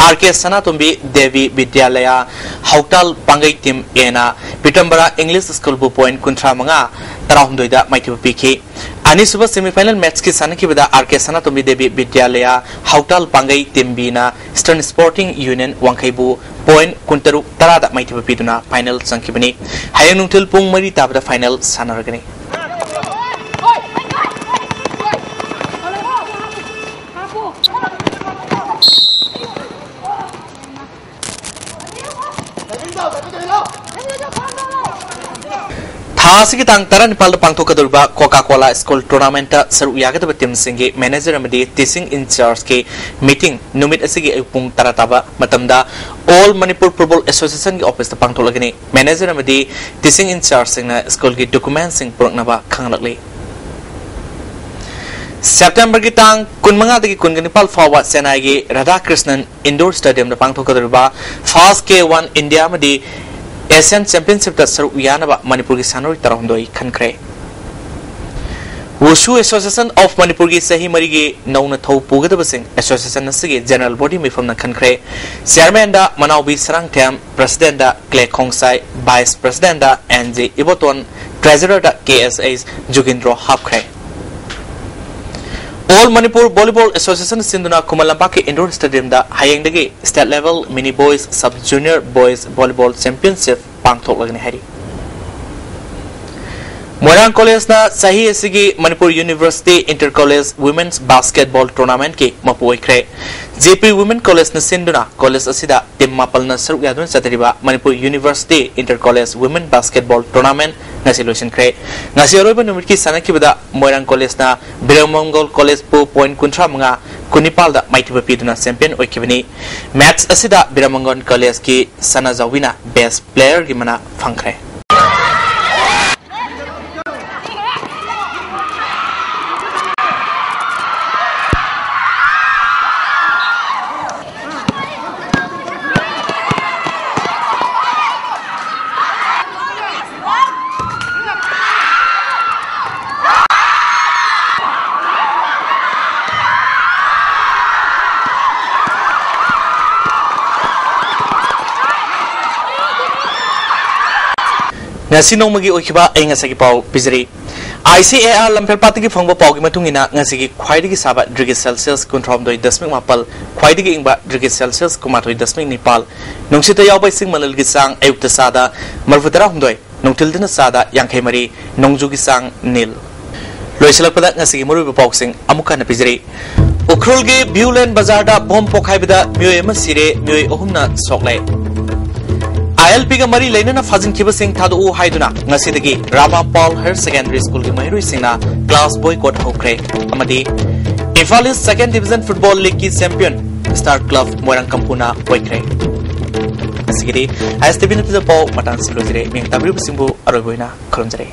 ꯑꯥꯔ ꯀꯦ ꯁꯅꯥꯇꯣꯝꯕꯤ ꯗꯦꯕꯤ ꯕꯤꯗ꯭ꯌꯥꯂꯌꯥ ꯍꯧꯇꯥꯜ ꯄꯥꯡꯒꯩ ꯇꯤꯝ ꯑꯦꯅ ꯄꯤꯇꯝꯕꯔꯥ ꯏꯪꯂꯤꯁ ꯁ꯭ꯀꯨꯜꯕꯨ ꯄꯣꯏꯟꯠ ꯀꯨꯟꯊ꯭ꯔꯥ ꯃꯉꯥ, ꯇꯔꯥꯍꯨꯝꯗꯣꯏꯗ ꯃꯥꯏꯊꯤꯕ ꯄꯤꯈꯤ꯫ ꯑꯅꯤꯁꯨꯕ ꯁꯦꯃꯤ ꯐꯥꯏꯅꯦꯜ ꯃꯦꯠꯆꯀꯤ ꯁꯥꯟꯅꯈꯤꯕꯗ ꯑꯥꯔ ꯀꯦ ꯁꯅꯥꯇꯣꯝꯕꯤ ꯗꯦꯕꯤ ꯕꯤꯗ꯭ꯌꯥꯂꯌꯥ ꯍꯧꯇꯥꯜ ꯄꯥꯡꯒꯩ ꯇꯤꯝ ꯕꯤꯅ ꯏꯁꯇꯔꯟ ꯁ꯭ꯄꯣꯔꯇꯤꯡ ꯌꯨꯅꯤꯌꯟ ꯋꯥꯡꯈꯩꯕꯨ ꯄꯣꯏꯟꯠ ꯀꯨꯟꯇꯔꯨꯛ, ꯇꯔꯥꯗ ꯃꯥꯏꯊꯤꯕ ꯄꯤꯗꯨꯅ ꯐꯥꯏꯅꯦꯜ ꯆꯪꯈꯤꯕꯅꯤ꯫ ꯍꯌꯦꯡ ꯅꯨꯡꯊꯤꯜ ꯄꯨꯡ ꯃꯔꯤ ꯇꯥꯕꯗ ꯐꯥꯏꯅꯦꯜ ꯁꯥꯟꯅꯔꯒꯅꯤ꯫ ꯊꯥ ꯑꯁꯤꯒꯤ ꯇꯥꯡ ꯇꯔꯥꯅꯤꯄꯥꯜꯗ ꯄꯥꯡꯊꯣꯛꯀꯗꯧꯔꯤꯕ ꯀꯣꯀꯥ ꯀꯣꯂꯥ ꯁ꯭ꯀꯨꯜ ꯇꯣꯔꯅꯥꯃꯦꯟꯠꯇ ꯁꯔꯨꯛ ꯌꯥꯒꯗꯕ ꯇꯤꯝꯁꯤꯡꯒꯤ ꯃꯦꯅꯦꯖꯔ ꯑꯃꯗꯤ ꯇꯤꯆꯤꯡ ꯏꯟꯆꯥꯔꯖꯀꯤ ꯃꯤꯇꯤꯡ ꯅꯨꯃꯤꯠ ꯑꯁꯤꯒꯤ ꯑꯌꯨꯛ ꯄꯨꯡ ꯇꯔꯥ ꯇꯥꯕ ꯃꯇꯝꯗ ꯑꯣꯜ ꯃꯅꯤꯄꯨꯔ ꯐꯨꯠꯕꯣꯜ ꯑꯦꯁꯣꯁꯤꯌꯦꯁꯟꯒꯤ ꯑꯣꯐꯤꯁꯇ ꯄꯥꯡꯊꯣꯛꯂꯒꯅꯤ꯫ ꯃꯦꯅꯦꯖꯔ ꯑꯃꯗꯤ ꯇꯤꯆꯤꯡ ꯏꯟꯆꯥꯔꯖꯁꯤꯡꯅ ꯁ꯭ꯀꯨꯜꯒꯤ ꯗꯣꯀꯨꯃꯦꯟꯠꯁꯤꯡ ꯄꯨꯔꯛꯅꯕ ꯈꯪꯍꯜꯂꯛꯂꯤ꯫ ꯁꯦꯞꯇꯦꯝꯕꯔꯒꯤ ꯇꯥꯡ ꯀꯨꯟꯃꯉꯥꯗꯒꯤ ꯀꯨꯟꯒ ꯅꯤꯄꯥꯜ ꯐꯥꯎꯕ ꯆꯦꯟꯅꯥꯏꯒꯤ ꯔꯥꯙꯥꯀ꯭ꯔꯤꯁꯅꯟ ꯏꯟꯗꯣꯔ ꯁ꯭ꯇꯦꯗꯤꯌꯝꯗ ꯄꯥꯡꯊꯣꯛꯀꯗꯧꯔꯤꯕ ꯐꯥꯁ ꯀꯦ ꯋꯥꯟ ꯏꯟꯗꯤꯌꯥ ꯑꯃꯗꯤ ꯑꯦꯁꯤꯌꯥꯟ ꯆꯦꯝꯄꯤꯌꯟꯁꯤꯞꯇ ꯁꯔꯨꯛ ꯌꯥꯅꯕ ꯃꯅꯤꯄꯨꯔꯒꯤ ꯁꯥꯟꯅꯔꯣꯏ ꯇꯔꯥꯍꯨꯝꯗꯣꯏ ꯈꯟꯈ꯭ꯔꯦ꯫ Wushu Association of Manipurꯒꯤ ꯆꯍꯤ ꯃꯔꯤꯒꯤ ꯅꯧꯅ ꯊꯧ ꯄꯨꯒꯗꯕꯁꯤꯡ association ꯑꯁꯤꯒꯤ general body ꯃꯤꯐꯝꯅ ꯈꯟꯈ꯭ꯔꯦ꯫ Chairmanꯗ ꯃꯅꯥꯎꯕꯤ ꯁꯔꯥꯡꯊꯦꯝ, Presidentꯗ ꯀ꯭ꯂꯦ ꯈꯣꯡꯁꯥꯏ, Vice Presidentꯗ ꯑꯦꯟ ꯖꯦ ꯏꯕꯣꯇꯣꯟ, Treasurerꯗ ꯀꯦ ꯑꯦꯁ ꯑꯩꯆ ꯖꯨꯒꯤꯟꯗ꯭ꯔꯣ ꯍꯥꯞꯈ꯭ꯔꯦ꯫ All Manipur Volleyball Association ꯁꯤꯟꯗꯨꯅ ꯈꯨꯃꯟ ꯂꯝꯄꯥꯛꯀꯤ indoor stadiumꯗ ꯍꯌꯦꯡꯗꯒꯤ state level mini boys, sub junior boys volleyball championship ꯄꯥꯡꯊꯣꯛꯂꯒꯅꯤ ꯍꯥꯏꯔꯤ꯫ ꯃꯣꯏꯔꯥꯡ ꯀꯣꯂꯦꯖꯅ ꯆꯍꯤ ꯑꯁꯤꯒꯤ Manipur university inter college women's basketball ꯇꯣꯔꯅꯥꯃꯦꯟꯠꯀꯤ ꯃꯄꯨ ꯑꯣꯏꯈ꯭ꯔꯦ꯫ ꯖꯦ ꯄꯤ ꯋꯨꯃꯦꯟ ꯀꯣꯂꯦꯖꯅ ꯁꯤꯟꯗꯨꯅ ꯀꯣꯂꯦꯖ ꯑꯁꯤꯗ ꯇꯤꯝ ꯃꯥꯄꯜꯅ ꯁꯔꯨꯛ ꯌꯥꯗꯨꯅ ꯆꯠꯊꯔꯤꯕ Manipur university inter college women basketball tournament ꯉꯁꯤ ꯂꯣꯏꯁꯤꯟꯈ꯭ꯔꯦ꯫ ꯉꯁꯤ ꯑꯔꯣꯏꯕ ꯅꯨꯃꯤꯠꯀꯤ ꯁꯥꯟꯅꯈꯤꯕꯗ ꯃꯣꯏꯔꯥꯡ ꯀꯣꯂꯦꯖꯅ ꯕꯤꯔꯃꯪꯒꯣꯜ ꯀꯣꯂꯦꯖꯄꯨ ꯄꯣꯏꯟꯠ ꯀꯨꯟꯊ꯭ꯔꯥ ꯃꯉꯥ, ꯀꯨꯟꯅꯤꯄꯥꯜꯗ ꯃꯥꯏꯊꯤꯕ ꯄꯤꯗꯨꯅ ꯆꯦꯝꯄꯤꯌꯟ ꯑꯣꯏꯈꯤꯕꯅꯤ꯫ ꯃꯦꯠꯆ ꯑꯁꯤꯗ ꯕꯤꯔꯃꯪꯒꯣꯜ ꯀꯣꯂꯦꯖꯀꯤ ꯁꯅꯥꯖꯥꯎꯕꯤꯅ ꯕꯦꯁ ꯄ꯭ꯂꯦꯌꯔꯒꯤ ꯃꯅꯥ ꯐꯪꯈ꯭ꯔꯦ꯫ ꯉꯁꯤ ꯅꯣꯡꯃꯒꯤ ꯑꯣꯏꯈꯤꯕ ꯑꯏꯪ ꯑꯁꯥꯒꯤ ꯄꯥꯎ ꯄꯤꯖꯔꯤ꯫ ꯑꯥꯏ ꯁꯤ ꯑꯦ ꯑꯥꯔ ꯂꯝꯐꯦꯜꯄꯥꯠꯇꯒꯤ ꯐꯪꯕ ꯄꯥꯎꯒꯤ ꯃꯇꯨꯡ ꯏꯟꯅ ꯉꯁꯤꯒꯤ ꯈ꯭ꯋꯥꯏꯗꯒꯤ ꯁꯥꯕ ꯗꯤꯒ꯭ꯔꯤ ꯁꯦꯜꯁꯤꯌꯁ ꯀꯨꯟꯊ꯭ꯔꯥꯍꯨꯝꯗꯣꯏ ꯗꯁꯃꯤꯛ ꯃꯥꯄꯜ, ꯈ꯭ꯋꯥꯏꯗꯒꯤ ꯏꯪꯕ ꯗꯤꯒ꯭ꯔꯤ ꯁꯦꯜꯁꯤꯌꯁ ꯀꯨꯟꯃꯥꯊꯣꯏ ꯗꯁꯃꯤꯛ ꯅꯤꯄꯥꯜ, ꯅꯨꯡꯁꯤꯠꯇ ꯌꯥꯎꯕ ꯏꯁꯤꯡ ꯃꯅꯤꯜꯒꯤ ꯆꯥꯡ ꯑꯌꯨꯛꯇ ꯆꯥꯗ ꯃꯔꯤꯐꯨ ꯇꯔꯥꯍꯨꯝꯗꯣꯏ, ꯅꯨꯡꯊꯤꯜꯗꯅ ꯆꯥꯗ ꯌꯥꯡꯈꯩ ꯃꯔꯤ, ꯅꯣꯡꯖꯨꯒꯤ ꯆꯥꯡ ꯅꯤꯜ꯫ ꯂꯣꯏꯁꯤꯜꯂꯛꯄꯗ ꯉꯁꯤꯒꯤ ꯃꯔꯨꯑꯣꯏꯕ ꯄꯥꯎꯁꯤꯡ ꯑꯃꯨꯛ ꯍꯟꯅ ꯄꯤꯖꯔꯤ꯫ ꯎꯈ꯭ꯔꯨꯜꯒꯤ ꯕ꯭ꯌꯨꯂꯦꯟ ꯕꯖꯥꯔꯗ ꯕꯣꯝ ꯄꯣꯈꯥꯏꯕꯗ ꯃꯤꯑꯣꯏ ꯑꯃ ꯁꯤꯔꯦ, ꯃꯤꯑꯣꯏ ꯑꯍꯨꯝꯅ ꯁꯣꯛꯂꯦ꯫ ꯑꯥꯏ ꯑꯦꯜ ꯄꯤꯒ ꯃꯔꯤ ꯂꯩꯅꯅ ꯐꯥꯖꯤꯟꯈꯤꯕꯁꯤꯡ ꯊꯥꯗꯣꯛꯎ ꯍꯥꯏꯗꯨꯅ ꯉꯁꯤꯗꯒꯤ ꯔꯥꯃꯥ ꯄꯥꯎꯜ ꯍꯥꯌꯔ ꯁꯦꯀꯦꯟꯗꯔꯤ ꯁ꯭ꯀꯨꯜꯒꯤ ꯃꯍꯩꯔꯣꯏꯁꯤꯡꯅ ꯀ꯭ꯂꯥꯁ ꯕꯣꯏꯀꯣꯠ ꯍꯧꯈ꯭ꯔꯦ꯫ ꯑꯃꯗꯤ Imphal east second division football ꯂꯤꯒꯀꯤ ꯆꯦꯝꯄꯤꯌꯟ ꯁ꯭ꯇꯥꯔ ꯀ꯭ꯂꯕ ꯃꯣꯏꯔꯥꯡ ꯀꯝꯄꯨꯅ ꯑꯣꯏꯈ꯭ꯔꯦ꯫ ꯉꯁꯤꯒꯤꯗꯤ ꯑꯥꯏ ꯑꯦꯁ ꯇꯤ ꯚꯤ ꯅꯠꯇꯗ ꯄꯥꯎ ꯃꯇꯥꯡꯁꯤ ꯂꯣꯏꯖꯔꯦ꯫ ꯃꯤꯌꯥꯝ ꯇꯥꯕꯤꯔꯤꯕꯁꯤꯡꯕꯨ ꯑꯔꯣꯏꯕ ꯑꯣꯏꯅ ꯈꯨꯔꯨꯝꯖꯔꯤ꯫